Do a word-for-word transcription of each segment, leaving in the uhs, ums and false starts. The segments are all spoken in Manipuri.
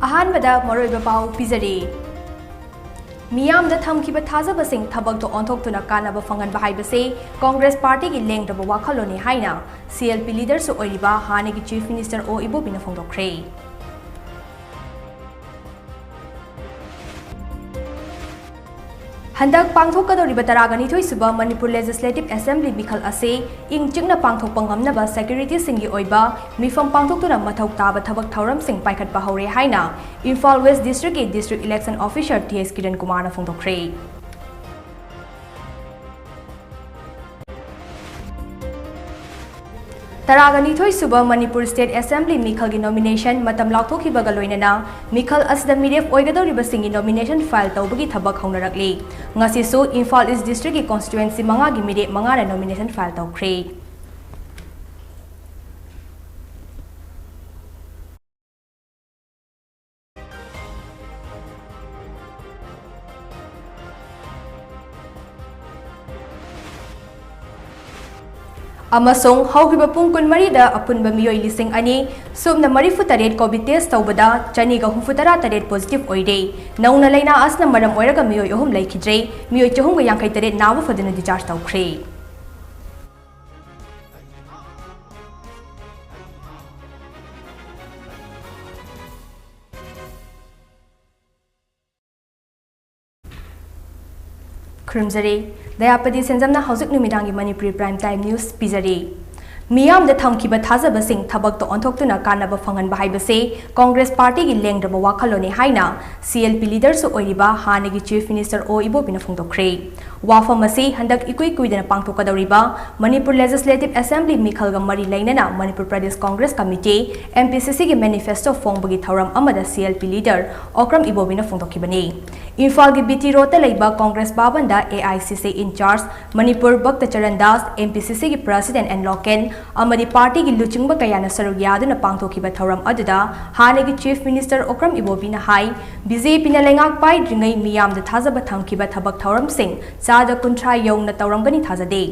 ꯑꯍꯥꯟꯕꯗ ꯃꯔꯨꯑꯣꯏꯕ ꯄꯥꯎ ꯄꯤꯖꯔꯤ꯫ ꯃꯤꯌꯥꯝꯗ ꯊꯝꯈꯤꯕ ꯊꯥꯖꯕꯁꯤꯡ ꯊꯕꯛꯇ ꯑꯣꯟꯊꯣꯛꯇꯨꯅ ꯀꯥꯟꯅꯕ ꯐꯪꯍꯟꯕ ꯍꯥꯏꯕꯁꯤ ꯀꯣꯡꯒ꯭ꯔꯦꯁ ꯄꯥꯔꯇꯤꯒꯤ ꯂꯦꯡꯗ꯭ꯔꯕ ꯋꯥꯈꯜꯂꯣꯟꯅꯤ ꯍꯥꯏꯅ ꯁꯤ ꯑꯦꯜ ꯄꯤ ꯂꯤꯗꯔꯁꯨ ꯑꯣꯏꯔꯤꯕ ꯍꯥꯟꯅꯒꯤ ꯆꯤꯐ ꯃꯤꯅꯤꯁꯇꯔ ꯑꯣ ꯏꯕꯣꯕꯤꯅ ꯐꯣꯡꯗꯣꯛꯈ꯭ꯔꯦ꯫ ꯍꯟꯗꯛ ꯄꯥꯡꯊꯣꯛꯀꯗꯧꯔꯤꯕ ꯇꯔꯥꯒ ꯅꯤꯊꯣꯏ ꯁꯨꯕ ꯃꯅꯤꯄꯨꯔ ꯂꯦꯖꯤꯁꯂꯦꯇꯤꯚ ꯑꯦꯁꯦꯝꯕ꯭ꯂꯤ ꯃꯤꯈꯜ ꯑꯁꯤ ꯏꯪ ꯆꯤꯛꯅ ꯄꯥꯡꯊꯣꯛꯄ ꯉꯝꯅꯕ ꯁꯦꯀ꯭ꯌꯨꯔꯤꯇꯤꯁꯤꯡꯒꯤ ꯑꯣꯏꯕ ꯃꯤꯐꯝ ꯄꯥꯡꯊꯣꯛꯇꯨꯅ ꯃꯊꯧ ꯇꯥꯕ ꯊꯕꯛ ꯊꯧꯔꯝꯁꯤꯡ ꯄꯥꯏꯈꯠꯄ ꯍꯧꯔꯦ ꯍꯥꯏꯅ ꯏꯝꯐꯥꯜ ꯋꯦꯁ ꯗꯤꯁꯇ꯭ꯔꯤꯛꯀꯤ ꯗꯤꯁꯇ꯭ꯔꯤꯛ ꯏꯂꯦꯛꯁꯟ ꯑꯣꯐꯤꯁꯥꯔ ꯇꯤ ꯑꯦꯁ ꯀꯤꯔꯟ ꯀꯨꯃꯥꯔꯅ ꯐꯣꯡꯗꯣꯛꯈ꯭ꯔꯦ꯫ ꯇꯔꯥꯒ ꯅꯤꯊꯣꯏ ꯁꯨꯕ ꯃꯅꯤꯄꯨꯔ ꯁ꯭ꯇꯦꯠ ꯑꯦꯁꯦꯝꯕ꯭ꯂꯤ ꯃꯤꯈꯜꯒꯤ ꯅꯣꯃꯤꯅꯦꯁꯟ ꯃꯇꯝ ꯂꯥꯎꯊꯣꯛꯈꯤꯕꯒ ꯂꯣꯏꯅꯅ ꯃꯤꯈꯜ ꯑꯁꯤꯗ ꯃꯤꯔꯦꯞ ꯑꯣꯏꯒꯗꯧꯔꯤꯕꯁꯤꯡꯒꯤ ꯅꯣꯃꯤꯅꯦꯁꯟ ꯐꯥꯏꯜ ꯇꯧꯕꯒꯤ ꯊꯕꯛ ꯍꯧꯅꯔꯛꯂꯤ꯫ ꯉꯁꯤꯁꯨ ꯏꯝꯐꯥꯜ ꯏꯁ ꯗꯤꯁꯇ꯭ꯔꯤꯛꯀꯤ ꯀꯣꯟꯁꯇꯤꯇ꯭ꯋꯦꯟꯁꯤ ꯃꯉꯥꯒꯤ ꯃꯤꯔꯦꯞ ꯃꯉꯥꯅ ꯅꯣꯃꯤꯅꯦꯁꯟ ꯐꯥꯏꯜ ꯇꯧꯈ꯭ꯔꯦ꯫ ꯑꯃꯁꯨꯡ ꯍꯧꯈꯤꯕ ꯄꯨꯡ ꯀꯨꯟꯃꯔꯤꯗ ꯑꯄꯨꯟꯕ ꯃꯤꯑꯣꯏ ꯂꯤꯁꯤꯡ ꯑꯅꯤ ꯁꯨꯞꯅ ꯃꯔꯤꯐꯨ ꯇꯔꯦꯠ ꯀꯣꯚꯤꯗ ꯇꯦꯁ ꯇꯧꯕꯗ ꯆꯅꯤꯒ ꯍꯨꯝꯐꯨ ꯇꯔꯥ ꯇꯔꯦꯠ ꯄꯣꯖꯤꯇꯤꯚ ꯑꯣꯏꯔꯦ꯫ ꯅꯧꯅ ꯂꯥꯏꯅꯥ ꯑꯁꯤꯅ ꯃꯔꯝ ꯑꯣꯏꯔꯒ ꯃꯤꯑꯣꯏ ꯑꯍꯨꯝ ꯂꯩꯈꯤꯗ꯭ꯔꯦ꯫ ꯃꯤꯑꯣꯏ ꯆꯍꯨꯝꯒ ꯌꯥꯡꯈꯩ ꯇꯔꯦꯠ ꯅꯥꯕ ꯐꯗꯨꯅ ꯗꯤꯁꯆꯥꯔꯖ ꯇꯧꯈ꯭ꯔꯦ꯫ ꯈꯨꯔꯨꯝꯖꯔꯤ꯫ ꯗꯌꯥꯄꯇꯤ ꯁꯦꯟꯖꯝꯅ ꯍꯧꯖꯤꯛ ꯅꯨꯃꯤꯗꯥꯡꯒꯤ ꯃꯅꯤꯄꯨꯔꯤ ꯄ꯭ꯔꯥꯏꯝ ꯇꯥꯏꯝ ꯅ꯭ꯌꯨꯁ ꯄꯤꯖꯔꯤ꯫ ꯃꯤꯌꯥꯝꯗ ꯊꯝꯈꯤꯕ ꯊꯥꯖꯕꯁꯤꯡ ꯊꯕꯛꯇ ꯑꯣꯟꯊꯣꯛꯇꯨꯅ ꯀꯥꯟꯅꯕ ꯐꯪꯍꯟꯕ ꯍꯥꯏꯕꯁꯤ ꯀꯣꯡꯒ꯭ꯔꯦꯁ ꯄꯥꯔꯇꯤꯒꯤ ꯂꯦꯡꯗ꯭ꯔꯕ ꯋꯥꯈꯜꯂꯣꯟꯅꯤ ꯍꯥꯏꯅ ꯁꯤ ꯑꯦꯜ ꯄꯤ ꯂꯤꯗꯔꯁꯨ ꯑꯣꯏꯔꯤꯕ ꯍꯥꯟꯅꯒꯤ ꯆꯤꯐ ꯃꯤꯅꯤꯁꯇꯔ ꯑꯣ ꯏꯕꯣꯕꯤꯅ ꯐꯣꯡꯗꯣꯛꯈ꯭ꯔꯦ꯫ ꯋꯥꯐꯝ ꯑꯁꯤ ꯍꯟꯗꯛ ꯏꯀꯨꯏ ꯀꯨꯏꯗꯅ ꯄꯥꯡꯊꯣꯛꯀꯗꯧꯔꯤꯕ ꯃꯅꯤꯄꯨꯔ ꯂꯦꯖꯤꯁꯂꯦꯇꯤꯚ ꯑꯦꯁꯦꯝꯕ꯭ꯂꯤ ꯃꯤꯈꯜꯒ ꯃꯔꯤ ꯂꯩꯅꯅ Manipur Pradesh Congress committee, M P C ꯁꯤꯒꯤ ꯃꯦꯅꯤꯐꯦꯁꯇꯣ ꯐꯣꯡꯕꯒꯤ ꯊꯧꯔꯝ ꯑꯃꯗ C L P leader Okram ꯏꯕꯣꯕꯤꯅ ꯐꯣꯡꯗꯣꯛꯈꯤꯕꯅꯤ꯫ ꯏꯝꯐꯥꯜꯒꯤ ꯕꯤ ꯇꯤ ꯔꯣꯗꯇ ꯂꯩꯕ ꯀꯣꯡꯒ꯭ꯔꯦꯁ ꯚꯕꯟꯗ ꯑꯦ I C C in-charge, Manipur Bhakta Charan Das, M P C ꯁꯤꯒꯤ ꯄ꯭ꯔꯁꯤꯗꯦꯟꯠ ꯑꯦꯟ ꯂꯣꯀꯦꯟ ꯑꯃꯗꯤ ꯄꯥꯔꯇꯤꯒꯤ ꯂꯨꯆꯤꯡꯕ ꯀꯌꯥꯅ ꯁꯔꯨꯛ ꯌꯥꯗꯨꯅ ꯄꯥꯡꯊꯣꯛꯈꯤꯕ ꯊꯧꯔꯝ ꯑꯗꯨꯗ ꯍꯥꯟꯅꯒꯤ ꯆꯤꯐ ꯃꯤꯅꯤꯁꯇꯔ ꯑꯣꯀ꯭ꯔꯝ ꯏꯕꯣꯕꯤꯅ ꯍꯥꯏ, ꯕꯤ ꯖꯦ ꯄꯤꯅ ꯂꯩꯉꯥꯛ ꯄꯥꯏꯗ꯭ꯔꯤꯉꯩ ꯃꯤꯌꯥꯝꯗ ꯊꯥꯖꯕ ꯊꯝꯈꯤꯕ ꯊꯕꯛ ꯊꯧꯔꯝꯁꯤꯡ ꯆꯥꯗ ꯀꯨꯟꯊ꯭ꯔꯥ ꯌꯧꯅ ꯇꯧꯔꯝꯒꯅꯤ ꯊꯥꯖꯗꯦ꯫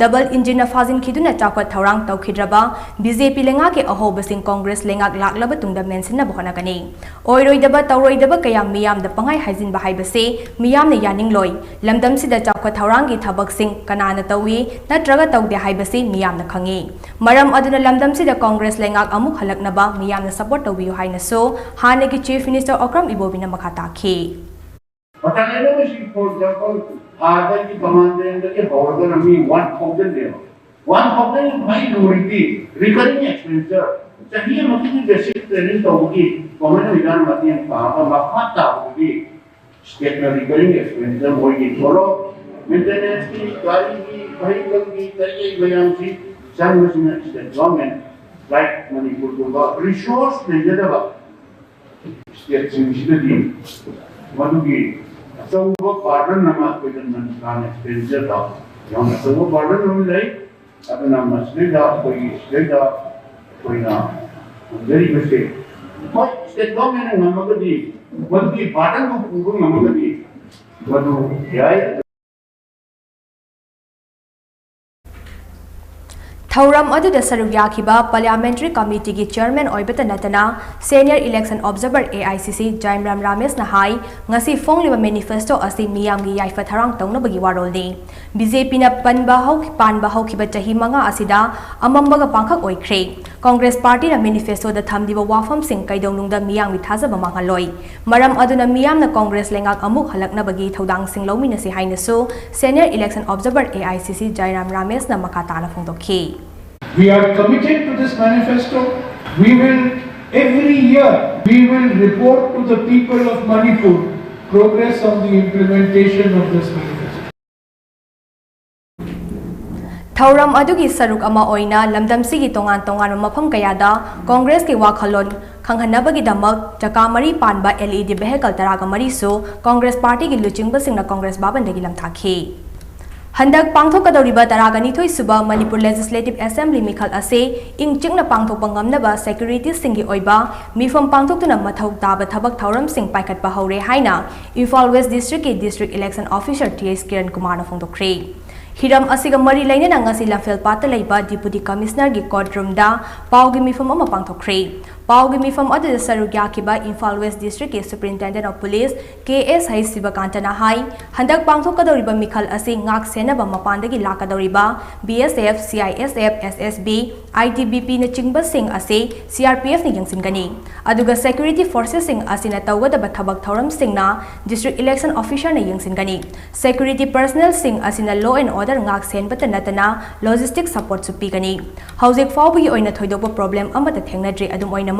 ꯗꯕꯜ ꯏꯟꯖꯤꯟꯅ ꯐꯥꯖꯤꯟꯈꯤꯗꯨꯅ ꯆꯥꯎꯈꯠ ꯊꯧꯔꯥꯡ ꯇꯧꯈꯤꯗ꯭ꯔꯕ ꯕꯤ ꯖꯦ ꯄꯤ ꯂꯩꯉꯥꯛꯀꯤ ꯑꯍꯧꯕꯁꯤꯡ ꯀꯣꯡꯒ꯭ꯔꯦꯁ ꯂꯩꯉꯥꯛ ꯂꯥꯛꯂꯕ ꯇꯨꯡꯗ ꯃꯦꯟꯁꯤꯟꯅꯕ ꯍꯣꯠꯅꯒꯅꯤ꯫ ꯑꯣꯏꯔꯣꯏꯗꯕ ꯇꯧꯔꯣꯏꯗꯕ ꯀꯌꯥ ꯃꯤꯌꯥꯝꯗ ꯄꯪꯍꯥꯏ ꯍꯥꯏꯖꯤꯟꯕ ꯍꯥꯏꯕꯁꯤ ꯃꯤꯌꯥꯝꯅ ꯌꯥꯅꯤꯡꯂꯣꯏ꯫ ꯂꯝꯗꯝꯁꯤꯗ ꯆꯥꯎꯈꯠ ꯊꯧꯔꯥꯡꯒꯤ ꯊꯕꯛꯁꯤꯡ ꯀꯅꯥꯅ ꯇꯧꯏ ꯅꯠꯇ꯭ꯔꯒ ꯇꯧꯗꯦ ꯍꯥꯏꯕꯁꯤ ꯃꯤꯌꯥꯝꯅ ꯈꯪꯏ꯫ ꯃꯔꯝ ꯑꯗꯨꯅ ꯂꯝꯗꯝꯁꯤꯗ ꯀꯣꯡꯒ꯭ꯔꯦꯁ ꯂꯩꯉꯥꯛ ꯑꯃꯨꯛ ꯍꯜꯂꯛꯅꯕ ꯃꯤꯌꯥꯝꯅ ꯁꯄꯣꯔꯠ ꯇꯧꯕꯤꯌꯨ ꯍꯥꯏꯅꯁꯨ ꯍꯥꯟꯅꯒꯤ ꯆꯤꯐ ꯃꯤꯅꯤꯁꯇꯔ ꯑꯣꯀ꯭ꯔꯝ ꯏꯕꯣꯕꯤꯅ ꯃꯈꯥ ꯇꯥꯈꯤ꯫ ꯃꯇꯝ ꯑꯃꯁꯤ, for example, ꯑꯥꯗꯒꯤ ꯀꯃꯥꯟꯗꯦꯟꯗꯒꯤ ꯍꯧꯔꯒꯅ ꯃꯤ ꯋꯥꯟ ꯊꯥꯎꯖꯟꯅꯦꯕ꯫ ꯋꯥꯟ ꯊꯥꯎꯖꯟ ꯈ꯭ꯋꯥꯏ ꯂꯨꯔꯤꯗꯤ ꯔꯤꯀꯔꯤꯡ ꯑꯦꯛꯁꯄꯦꯟꯗꯤꯆꯔ꯫ ꯆꯍꯤ ꯑꯃꯒꯤ ꯕꯦꯁꯤꯛ ꯇ꯭ꯔꯦꯅꯤꯡ ꯇꯧꯕꯒꯤ ꯒꯣꯔꯃꯦꯟ ꯑꯣꯏꯖꯥꯅ ꯃꯇꯦꯡ ꯄꯥꯡꯉꯒ ꯃꯈꯥ ꯇꯥꯕꯗꯨꯗꯤ ꯁ꯭ꯇꯦꯠꯅ ꯔꯤꯀꯔꯤꯡ ꯑꯦꯛꯁꯄꯦꯟꯗꯤꯆꯔ, ꯃꯣꯏꯒꯤ ꯇꯣꯂꯣꯞ, ꯃꯦꯟꯇꯦꯅꯦꯟꯁꯀꯤ, ꯒꯥꯔꯤꯒꯤ, ꯚꯦꯍꯤꯀꯜꯒꯤ, ꯀꯔꯤ ꯀꯔꯤ ꯃꯌꯥꯝꯁꯤ ꯆꯪꯕꯁꯤꯅ ꯁ꯭ꯇꯦꯠ ꯒꯣꯔꯃꯦꯟ, ꯂꯥꯏꯛ ꯃꯅꯤꯄꯨꯔꯒꯨꯝꯕ ꯔꯤꯁꯣꯔꯁ ꯂꯩꯖꯗꯕ ꯁ꯭ꯇꯦꯠꯁꯤꯡꯁꯤꯗꯗꯤ ꯃꯗꯨꯒꯤ ꯑꯆꯧꯕ ꯕꯔꯗꯟ ꯑꯃ ꯑꯩꯈꯣꯏꯗ ꯅꯟ ꯄ꯭ꯂꯥꯟ ꯑꯦꯛꯁꯄꯦꯟꯗꯤꯆꯔꯗ ꯌꯥꯝꯅ ꯑꯆꯧꯕ ꯕꯔꯗꯟ ꯑꯃ ꯂꯩ꯫ ꯑꯗꯨꯅ ꯃꯁꯤꯗꯩꯗ ꯑꯩꯈꯣꯏꯒꯤ ꯁꯤꯗꯩꯗ ꯑꯩꯈꯣꯏꯅ ꯍꯪꯖꯔꯤꯕꯁꯦ, ꯍꯣꯏ, ꯁ꯭ꯇꯦꯠ ꯒꯣꯔꯃꯦꯟꯅ ꯉꯝꯃꯒꯗꯤ, ꯃꯗꯨꯒꯤ ꯕꯔꯗꯟꯗꯨ ꯄꯨꯕ ꯉꯝꯃꯒꯗꯤ ꯃꯗꯨ ꯌꯥꯏ꯫ ꯊꯧꯔꯝ ꯑꯗꯨꯗ ꯁꯔꯨꯛ ꯌꯥꯈꯤꯕ ꯄꯥꯔꯂꯤꯌꯥꯃꯦꯟꯇꯔꯤ ꯀꯃꯤꯇꯤꯒꯤ ꯆꯤꯌꯔꯃꯦꯟ ꯑꯣꯏꯕꯇ ꯅꯠꯇꯅ senior election ꯑꯣꯕꯖꯔꯚꯔ A I C ꯁꯤ ꯖꯥꯏꯃꯔꯥꯝ ꯔꯥꯃꯦꯁꯅ ꯍꯥꯏ, ꯉꯁꯤ ꯐꯣꯡꯂꯤꯕ ꯃꯦꯅꯤꯐꯦꯁꯇꯣ ꯑꯁꯤ ꯃꯤꯌꯥꯝꯒꯤ ꯌꯥꯏꯐ ꯊꯧꯔꯥꯡ ꯇꯧꯅꯕꯒꯤ ꯋꯥꯔꯣꯜꯅꯤ꯫ ꯕꯤ ꯖꯦ ꯄꯤꯅ ꯄꯟꯕ ꯍꯧ-, ꯄꯥꯟꯕ ꯍꯧꯈꯤꯕ ꯆꯍꯤ ꯃꯉꯥ ꯑꯁꯤꯗ ꯑꯃꯝꯕꯒ ꯄꯥꯡꯈꯛ ꯑꯣꯏꯈ꯭ꯔꯦ꯫ ꯀꯣꯡꯒ꯭ꯔꯦꯁ ꯄꯥꯔꯇꯤꯅ ꯃꯦꯅꯤꯐꯦꯁꯇꯣꯗ ꯊꯝꯂꯤꯕ ꯋꯥꯐꯝꯁꯤꯡ ꯀꯩꯗꯧꯅꯨꯡꯗ ꯃꯤꯌꯥꯝꯒꯤ ꯊꯥꯖꯕ ꯃꯥꯡꯍꯜꯂꯣꯏ꯫ ꯃꯔꯝ ꯑꯗꯨꯅ ꯃꯤꯌꯥꯝꯅ ꯀꯣꯡꯒ꯭ꯔꯦꯁ ꯂꯩꯉꯥꯛ ꯑꯃꯨꯛ ꯍꯜꯂꯛꯅꯕꯒꯤ ꯊꯧꯗꯥꯡꯁꯤꯡ ꯂꯧꯃꯤꯟꯅꯁꯤ ꯍꯥꯏꯅꯁꯨ senior election ꯑꯣꯕꯖꯔꯚꯔ A I C ꯁꯤ ꯖꯥꯏꯔꯥꯝ ꯔꯥꯃꯦꯁꯅ ꯃꯈꯥ ꯇꯥꯅ ꯐꯣꯡꯗꯣꯛꯈꯤ꯫ We are committed to this manifesto. We will, every year, we will report to the people of Manipur progress on the implementation of this manifesto. ꯊꯧꯔꯝ ꯑꯗꯨꯒꯤ ꯁꯔꯨꯛ ꯑꯃ ꯑꯣꯏꯅ ꯂꯝꯗꯝꯁꯤꯒꯤ ꯇꯣꯉꯥꯟ ꯇꯣꯉꯥꯟꯕ ꯃꯐꯝ ꯀꯌꯥꯗ ꯀꯣꯡꯒ꯭ꯔꯦꯁꯀꯤ ꯋꯥꯈꯜꯂꯣꯟ ꯈꯪꯍꯟꯅꯕꯒꯤꯗꯃꯛ ꯆꯀꯥ ꯃꯔꯤ ꯄꯥꯟꯕ L E D vehicle ꯇꯔꯥꯒ ꯃꯔꯤꯁꯨ ꯀꯣꯡꯒ꯭ꯔꯦꯁ ꯄꯥꯔꯇꯤꯒꯤ ꯂꯨꯆꯤꯡꯕꯁꯤꯡꯅ ꯀꯣꯡꯒ꯭ꯔꯦꯁ ꯚꯕꯟꯗꯒꯤ ꯂꯝꯊꯥꯈꯤ꯫ ꯍꯟꯗꯛ ꯄꯥꯡꯊꯣꯛꯀꯗꯧꯔꯤꯕ ꯇꯔꯥꯒ ꯅꯤꯊꯣꯏ ꯁꯨꯕ ꯃꯅꯤꯄꯨꯔ Legislative Assembly ꯃꯤꯈꯜ ꯑꯁꯤ ꯏꯪ ꯆꯤꯛꯅ ꯄꯥꯡꯊꯣꯛꯄ ꯉꯝꯅꯕ security ꯁꯤꯡꯒꯤ ꯑꯣꯏꯕ ꯃꯤꯐꯝ ꯄꯥꯡꯊꯣꯛꯇꯨꯅ ꯃꯊꯧ ꯇꯥꯕ ꯊꯕꯛ ꯊꯧꯔꯝꯁꯤꯡ ꯄꯥꯏꯈꯠꯄ ꯍꯧꯔꯦ ꯍꯥꯏꯅ ꯏꯝꯐꯥꯜ West District ꯀꯤ District Election Officer T H Kiran ꯀꯨꯃꯥꯔꯅ ꯐꯣꯡꯗꯣꯛꯈ꯭ꯔꯦ꯫ ꯍꯤꯔꯝ ꯑꯁꯤꯒ ꯃꯔꯤ ꯂꯩꯅꯅ ꯉꯁꯤ ꯂꯝꯐꯦꯜꯄꯥꯠꯇ ꯂꯩꯕ Deputy Commissioner ꯒꯤ court room ꯗ ꯄꯥꯎꯒꯤ ꯃꯤꯐꯝ ꯑꯃ ꯄꯥꯡꯊꯣꯛꯈ꯭ꯔꯦ꯫ ꯄꯥꯎꯒꯤ ꯃꯤꯐꯝ ꯑꯗꯨꯗ ꯁꯔꯨꯛ ꯌꯥꯈꯤꯕ ꯏꯝꯐꯥꯜ West District ꯀꯤ Superintendent of Police K S ꯍꯩꯁ ꯁꯤꯕꯀꯥꯟꯇꯅ ꯍꯥꯏ, ꯍꯟꯗꯛ ꯄꯥꯡꯊꯣꯛꯀꯗꯧꯔꯤꯕ ꯃꯤꯈꯜ ꯑꯁꯤ ꯉꯥꯛ ꯁꯦꯟꯅꯕ ꯃꯄꯥꯟꯗꯒꯤ ꯂꯥꯛꯀꯗꯧꯔꯤꯕ B S F, C I S F, S S B, I T B P ꯅꯆꯤꯡꯕꯁꯤꯡ ꯑꯁꯤ C R P F ꯅ ꯌꯦꯡꯁꯤꯟꯒꯅꯤ꯫ ꯑꯗꯨꯒ security forces ꯁꯤꯡ ꯑꯁꯤꯅ ꯇꯧꯒꯗꯕ ꯊꯕꯛ ꯊꯧꯔꯝꯁꯤꯡꯅ District Election Officer ꯅ ꯌꯦꯡꯁꯤꯟꯒꯅꯤ꯫ Security personnel ꯁꯤꯡ ꯑꯁꯤꯅ law and order ꯉꯥꯛ ꯁꯦꯟꯕꯇ ꯅꯠꯇꯅ logistic support ꯁꯨ ꯄꯤꯒꯅꯤ꯫ ꯍꯧꯖꯤꯛ ꯐꯥꯎꯕꯒꯤ ꯑꯣꯏꯅ ꯊꯣꯏꯗꯣꯛꯄ problem ꯑꯃꯠꯇ ꯊꯦꯡꯅꯗ꯭ꯔꯤ꯫ ꯑꯗꯨꯝ ꯑꯣꯏꯅꯃꯛ,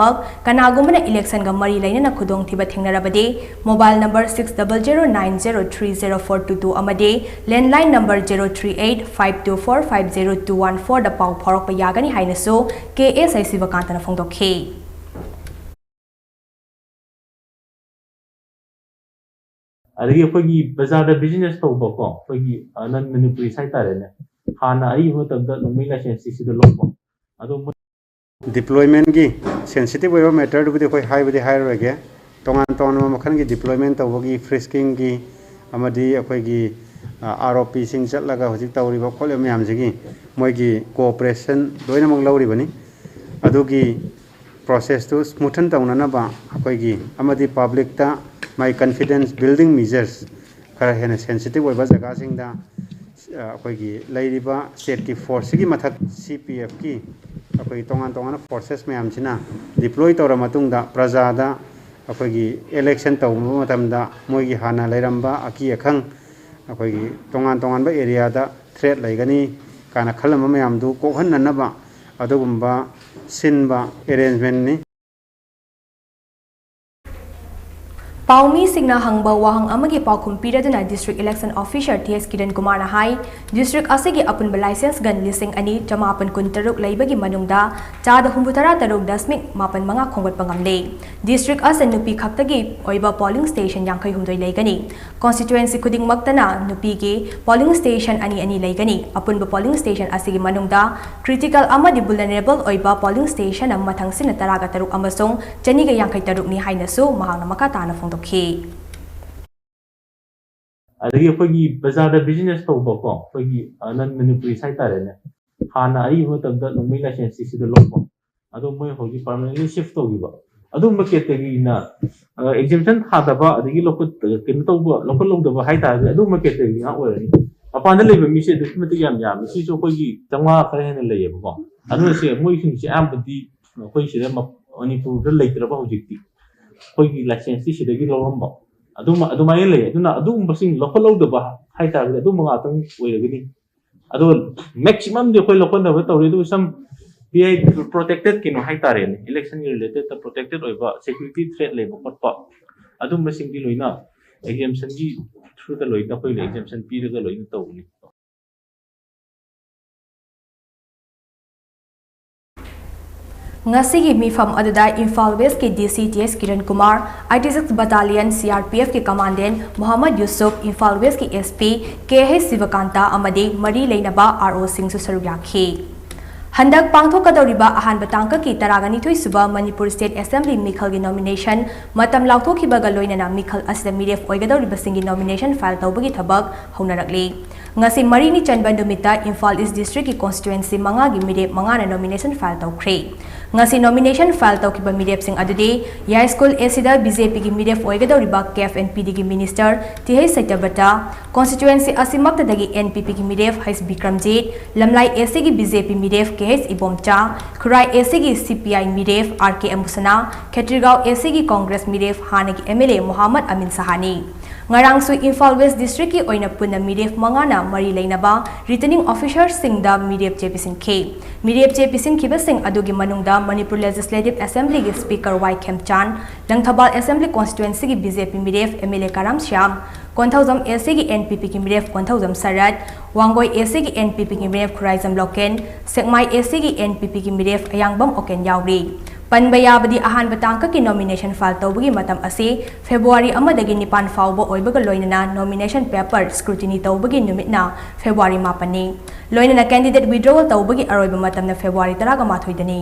ꯀꯅꯥꯒꯨꯝꯕꯅ election ꯒ ꯃꯔꯤ ꯂꯩꯅꯅ ꯈꯨꯗꯣꯡꯊꯤꯕ ꯊꯦꯡꯅꯔꯕꯗꯤ, mobile number six double zero nine zero three zero four two two ꯑꯃꯗꯤ landline number zero three eight five two four five zero two one four ꯗ ꯄꯥꯎ ꯐꯥꯎꯔꯛꯄ ꯌꯥꯒꯅꯤ ꯍꯥꯏꯅꯁꯨ K S ꯍꯩꯁ ꯁꯤꯕꯀꯥꯟꯇꯅ ꯐꯣꯡꯗꯣꯛꯈꯤ꯫ ꯑꯗꯒꯤ ꯑꯩꯈꯣꯏꯒꯤ ꯕꯖꯥꯔꯗ business ꯇꯧꯕꯀꯣ, ꯑꯩꯈꯣꯏꯒꯤ, ꯑ, non Manipuris ꯍꯥꯏꯇꯥꯔꯦꯅꯦ, ꯍꯥꯟꯅ ꯑꯔꯤꯕ ꯃꯇꯝꯗ ꯅꯣꯡꯃꯩ license ꯁꯤ ꯁꯤꯗ ꯂꯧꯕ, ꯑꯗꯣ ꯃꯣꯏ Deployment ꯒꯤ sensitive ꯑꯣꯏꯕ matter ꯗꯨꯕꯨꯗꯤ ꯑꯩꯈꯣꯏ ꯍꯥꯏꯕꯗꯤ ꯍꯥꯏꯔꯔꯣꯏꯒꯦ꯫ ꯇꯣꯉꯥꯟ ꯇꯣꯉꯥꯟꯕ ꯃꯈꯜꯒꯤ deployment ꯇꯧꯕꯒꯤ, frisking ꯒꯤ, ꯑꯃꯗꯤ ꯑꯩꯈꯣꯏꯒꯤ, ꯑ, R O P ꯁꯤꯡ ꯆꯠꯂꯒ ꯍꯧꯖꯤꯛ ꯇꯧꯔꯤꯕ ꯈꯣꯠꯂꯤꯕ ꯃꯌꯥꯝꯁꯤꯒꯤ ꯃꯣꯏꯒꯤ cooperation ꯂꯣꯏꯅꯃꯛ ꯂꯧꯔꯤꯕꯅꯤ꯫ ꯑꯗꯨꯒꯤ process ꯇꯨ smoothen ꯇꯧꯅꯅꯕ ꯑꯩꯈꯣꯏꯒꯤ, ꯑꯃꯗꯤ public ꯇ ꯃꯥꯏ confidence building measures, ꯈꯔ ꯍꯦꯟꯅ sensitive ꯑꯣꯏꯕ ꯖꯒꯥꯁꯤꯡꯗ, ꯑ, ꯑꯩꯈꯣꯏꯒꯤ ꯂꯩꯔꯤꯕ state ꯀꯤ force ꯁꯤꯒꯤ ꯃꯊꯛ C P F ꯀꯤ ꯑꯩꯈꯣꯏꯒꯤ ꯇꯣꯉꯥꯟ ꯇꯣꯉꯥꯟꯕ forces ꯃꯌꯥꯝꯁꯤꯅ deploy ꯇꯧꯔ ꯃꯇꯨꯡꯗ ꯄ꯭ꯔꯖꯥꯗ ꯑꯩꯈꯣꯏꯒꯤ election ꯇꯧꯕ ꯃꯇꯝꯗ ꯃꯣꯏꯒꯤ ꯍꯥꯟꯅ ꯂꯩꯔꯝꯕ ꯑꯀꯤ ꯑꯈꯪ, ꯑꯩꯈꯣꯏꯒꯤ ꯇꯣꯉꯥꯟ ꯇꯣꯉꯥꯟꯕ area ꯗ threat ꯂꯩꯒꯅꯤ ꯀꯥꯏꯅ ꯈꯜꯂꯝꯕ ꯃꯌꯥꯝꯗꯨ ꯀꯣꯛꯍꯟꯅꯅꯕ ꯑꯗꯨꯒꯨꯝꯕ ꯁꯤꯟꯕ arrangement ꯅꯤ꯫ ꯄꯥꯎꯃꯤꯁꯤꯡꯅ ꯍꯪꯕ ꯋꯥꯍꯪ ꯑꯃꯒꯤ ꯄꯥꯎꯈꯨꯝ ꯄꯤꯔꯗꯨꯅ District Election Officer T H Kiran Kumar ꯅ ꯍꯥꯏ, district ꯑꯁꯤꯒꯤ ꯑꯄꯨꯟꯕ license gun ꯂꯤꯁꯤꯡ ꯑꯅꯤ ꯆꯃꯥꯄꯟ ꯀꯨꯟꯇꯔꯨꯛ ꯂꯩꯕꯒꯤ ꯃꯅꯨꯡꯗ ꯆꯥꯗ ꯍꯨꯝꯐꯨꯇꯔꯥ ꯇꯔꯨꯛ ꯗꯁꯃꯤꯛ ꯃꯥꯄꯟ ꯃꯉꯥ ꯈꯣꯝꯒꯠꯄ ꯉꯝꯂꯦ꯫ District ꯑꯁꯤꯗ ꯅꯨꯄꯤ ꯈꯛꯇꯒꯤ ꯑꯣꯏꯕ polling station ꯌꯥꯡꯈꯩ ꯍꯨꯝꯗꯣꯏ ꯂꯩꯒꯅꯤ꯫ Constituency ꯈꯨꯗꯤꯡꯃꯛꯇꯅ ꯅꯨꯄꯤꯒꯤ polling station ꯑꯅꯤ ꯑꯅꯤ ꯂꯩꯒꯅꯤ꯫ ꯑꯄꯨꯟꯕ polling station ꯑꯁꯤꯒꯤ ꯃꯅꯨꯡꯗ critical ꯑꯃꯗꯤ vulnerable ꯑꯣꯏꯕ polling station ꯃꯊꯪꯁꯤꯠꯅ ꯇꯔꯥꯒ ꯇꯔꯨꯛ ꯑꯃꯁꯨꯡ ꯆꯅꯤꯒ ꯌꯥꯡꯈꯩ ꯇꯔꯨꯛꯅꯤ ꯍꯥꯏꯅꯁꯨ ꯃꯍꯥꯛꯅ ꯃꯈꯥ ꯇꯥꯅ ꯐꯣꯡꯗꯣꯛꯈꯤ꯫ ꯑꯗꯒꯤ ꯑꯩꯈꯣꯏꯒꯤ ꯕꯖꯥꯔꯗ business ꯇꯧꯕꯀꯣ, ꯑꯩꯈꯣꯏꯒꯤ non Manipuris ꯍꯥꯏꯇꯥꯔꯦꯅꯦ, ꯍꯥꯟꯅ ꯑꯔꯤꯕ ꯃꯇꯝꯗ ꯅꯣꯡꯃꯩ license ꯁꯤꯗ ꯂꯧꯕ, ꯑꯗꯣ ꯃꯣꯏ ꯍꯧꯖꯤꯛ permanently shift ꯇꯧꯈꯤꯕ, ꯑꯗꯨꯝꯕ category ꯅ exemption ꯊꯥꯗꯕ ꯑꯗꯒꯤ ꯂꯧꯈꯠ ꯀꯩꯅꯣ ꯇꯧꯕ, ꯂꯧꯈꯠꯍꯧꯗꯕ ꯍꯥꯏꯇꯥꯔꯗꯤ ꯑꯗꯨꯝꯕ category ꯉꯥꯛ ꯑꯣꯏꯔꯅꯤ꯫ ꯃꯄꯥꯟꯗ ꯂꯩꯕ ꯃꯤꯁꯦ ꯑꯗꯨꯛꯀꯤ ꯃꯇꯤꯛ ꯌꯥꯝ ꯌꯥꯝꯃꯤ꯫ ꯁꯤꯁꯨ ꯑꯩꯈꯣꯏꯒꯤ ꯆꯥꯝꯃꯉꯥ ꯈꯔ ꯍꯦꯟꯅ ꯂꯩꯌꯦꯕꯀꯣ꯫ ꯑꯗꯨꯅ ꯁꯤ ꯃꯣꯏꯁꯤꯡꯁꯦ ꯑꯌꯥꯝꯕꯗꯤ ꯑꯩꯈꯣꯏ ꯁꯤꯗ ꯃ- ꯃꯅꯤꯄꯨꯔꯗ ꯂꯩꯇ꯭ꯔꯕ ꯍꯧꯖꯤꯛꯇꯤ꯫ ꯑꯩꯈꯣꯏꯒꯤ license ꯇꯤ ꯁꯤꯗꯒꯤ ꯂꯧꯔꯝꯕ ꯑꯗꯨꯝ ꯑꯗꯨꯃꯥꯏꯅ ꯂꯩ꯫ ꯑꯗꯨꯅ ꯑꯗꯨꯒꯨꯝꯕꯁꯤꯡ ꯂꯧꯈꯠꯍꯧꯗꯕ ꯍꯥꯏꯇꯥꯔꯒꯗꯤ ꯑꯗꯨꯝꯕ ꯉꯥꯛꯇꯪ ꯑꯣꯏꯔꯒꯅꯤ꯫ ꯑꯗꯨꯒ maximum ꯗꯤ ꯑꯩꯈꯣꯏ ꯂꯧꯈꯠꯅꯕ ꯇꯧꯔꯤ, ꯑꯗꯨꯒ some ꯄꯤ ꯑꯥꯏ protected ꯀꯩꯅꯣ ꯍꯥꯏꯇꯥꯔꯦꯅꯦ, election ꯒꯤ related ꯇ protected ꯑꯣꯏꯕ security threat ꯂꯩꯕ ꯈꯣꯠꯄ ꯑꯗꯨꯝꯕꯁꯤꯡꯗꯤ ꯂꯣꯏꯅ exemption ꯒꯤ through ꯗ ꯂꯣꯏꯅ ꯑꯩꯈꯣꯏꯅ exemption ꯄꯤꯔꯒ ꯂꯣꯏꯅ ꯇꯧꯕꯅꯤ꯫ ꯉꯁꯤꯒꯤ ꯃꯤꯐꯝ ꯑꯗꯨꯗ ꯏꯝꯐꯥꯜ West ꯀꯤ D C T H Kiran Kumar, eighty six Battalion C R P F ꯀꯤ Commandant ꯃꯣꯍꯝꯃꯗ ꯌꯨꯁꯨꯐ, ꯏꯝꯐꯥꯜ West ꯀꯤ S P K H ꯁꯤꯕꯀꯥꯟꯇ ꯑꯃꯗꯤ ꯃꯔꯤ ꯂꯩꯅꯕ R O ꯁꯤꯡꯁꯨ ꯁꯔꯨꯛ ꯌꯥꯈꯤ꯫ ꯍꯟꯗꯛ ꯄꯥꯡꯊꯣꯛꯀꯗꯧꯔꯤꯕ ꯑꯍꯥꯟꯕ ꯇꯥꯡꯀꯛꯀꯤ ꯇꯔꯥꯒ ꯅꯤꯊꯣꯏ ꯁꯨꯕ ꯃꯅꯤꯄꯨꯔ State Assembly ꯃꯤꯈꯜꯒꯤ nomination ꯃꯇꯝ ꯂꯥꯎꯊꯣꯛꯈꯤꯕꯒ ꯂꯣꯏꯅꯅ ꯃꯤꯈꯜ ꯑꯁꯤꯗ ꯃꯤꯔꯦꯞ ꯑꯣꯏꯒꯗꯧꯔꯤꯕꯁꯤꯡꯒꯤ nomination file ꯇꯧꯕꯒꯤ ꯊꯕꯛ ꯍꯧꯅꯔꯛꯂꯤ꯫ ꯉꯁꯤ ꯃꯔꯤꯅꯤ ꯆꯟꯕ ꯅꯨꯃꯤꯠꯇ ꯏꯝꯐꯥꯜ East District ꯀꯤ constituency ꯃꯉꯥꯒꯤ ꯃꯤꯔꯦꯞ ꯃꯉꯥꯅ nomination file ꯇꯧꯈ꯭ꯔꯦ꯫ ꯉꯁꯤ nomination file ꯇꯧꯈꯤꯕ ꯃꯤꯔꯦꯞꯁꯤꯡ ꯑꯗꯨꯗꯤ ꯌꯥꯏꯁ꯭ꯀꯨꯜ A C the B J P ꯒꯤ ꯃꯤꯔꯦꯞ ꯑꯣꯏꯒꯗꯧꯔꯤꯕ C A F N P D ꯒꯤ Minister T H ꯁꯇ꯭ꯌꯕ꯭ꯔꯇ, constituency ꯑꯁꯤꯃꯛꯇꯗꯒꯤ N P P ꯒꯤ ꯃꯤꯔꯦꯞ H Bikramjit, ꯂꯝꯂꯥꯏ A C ꯒꯤ B J P ꯃꯤꯔꯦꯞ K H Ibomcha, Khurai A C ꯒꯤ C P I ꯃꯤꯔꯦꯞ R K ꯑꯃꯨꯁꯅꯥ, Khetrigao A C ꯒꯤ Congress ꯃꯤꯔꯦꯞ ꯍꯥꯟꯅꯒꯤ M L A ꯃꯣꯍꯝꯃꯗ ꯑꯃꯤꯟ ꯁꯍꯥꯅꯤ꯫ ꯉꯔꯥꯡꯁꯨ ꯏꯝꯐꯥꯜ ꯋꯦꯁ ꯗꯤꯁꯇ꯭ꯔꯤꯛꯀꯤ ꯑꯣꯏꯅ ꯄꯨꯟꯅ ꯃꯤꯔꯦꯞ ꯃꯉꯥꯅ ꯃꯔꯤ ꯂꯩꯅꯕ ꯔꯤꯇꯔꯅꯤꯡ ꯑꯣꯐꯤꯁꯥꯔꯁꯤꯡꯗ ꯃꯤꯔꯦꯞ ꯆꯦ ꯄꯤꯁꯤꯟꯈꯤ꯫ ꯃꯤꯔꯦꯞ ꯆꯦ ꯄꯤꯁꯤꯟꯈꯤꯕꯁꯤꯡ ꯑꯗꯨꯒꯤ ꯃꯅꯨꯡꯗ ꯃꯅꯤꯄꯨꯔ ꯂꯦꯖꯤꯁꯂꯦꯇꯤꯚ ꯑꯦꯁꯦꯝꯕ꯭ꯂꯤꯒꯤ ꯁ꯭ꯄꯤꯀꯔ ꯋꯥꯏ ꯈꯦꯝꯆꯥꯟ, ꯂꯪꯊꯕꯥꯜ ꯑꯦꯁꯦꯝꯕ꯭ꯂꯤ ꯀꯣꯟꯁꯇꯤꯇ꯭ꯋꯦꯟꯁꯤꯒꯤ ꯕꯤ ꯖꯦ ꯄꯤ ꯃꯤꯔꯦꯞ ꯑꯦꯝ ꯑꯦꯜ ꯑꯦ ꯀꯔꯥꯝ ꯁ꯭ꯌꯥꯝ, ꯀꯣꯟꯊꯧꯖꯝ ꯑꯦ ꯁꯤꯒꯤ ꯑꯦꯟ ꯄꯤ ꯄꯤꯒꯤ ꯃꯤꯔꯦꯞ ꯀꯣꯟꯊꯧꯖꯝ ꯁꯔꯠ, ꯋꯥꯡꯒꯣꯏ ꯑꯦ ꯁꯤꯒꯤ ꯑꯦꯟ ꯄꯤ ꯄꯤꯒꯤ ꯃꯤꯔꯦꯞ ꯈꯨꯔꯥꯏꯖꯝ ꯂꯣꯀꯦꯟ, ꯁꯦꯛꯃꯥꯏ ꯑꯦ ꯁꯤꯒꯤ ꯑꯦꯟ ꯄꯤ ꯄꯤꯒꯤ ꯃꯤꯔꯦꯞ ꯑꯌꯥꯡꯕꯝ ꯑꯣꯀꯦꯟ ꯌꯥꯎꯔꯤ꯫ ꯄꯟꯕ ꯌꯥꯕꯗꯤ, ꯑꯍꯥꯟꯕ ꯇꯥꯡꯀꯛꯀꯤ ꯅꯣꯃꯤꯅꯦꯁꯟ ꯐꯥꯏꯜ ꯇꯧꯕꯒꯤ ꯃꯇꯝ ꯑꯁꯤ ꯐꯦꯕ꯭ꯔꯨꯋꯥꯔꯤ ꯑꯃꯗꯒꯤ ꯅꯤꯄꯥꯟ ꯐꯥꯎꯕ ꯑꯣꯏꯕꯒ ꯂꯣꯏꯅꯅ ꯅꯣꯃꯤꯅꯦꯁꯟ ꯄꯦꯄꯔ ꯁ꯭ꯀ꯭ꯔꯨꯇꯤꯅꯤ ꯇꯧꯕꯒꯤ ꯅꯨꯃꯤꯠꯅ ꯐꯦꯕ꯭ꯔꯨꯋꯥꯔꯤ ꯃꯥꯄꯟꯅꯤ꯫ ꯂꯣꯏꯅꯅ ꯀꯦꯟꯗꯤꯗꯦꯠ ꯋꯤꯗ꯭ꯔꯣꯋꯜ ꯇꯧꯕꯒꯤ ꯑꯔꯣꯏꯕ ꯃꯇꯝꯅ ꯐꯦꯕ꯭ꯔꯨꯋꯥꯔꯤ ꯇꯔꯥꯃꯥꯊꯣꯏꯗꯅꯤ꯫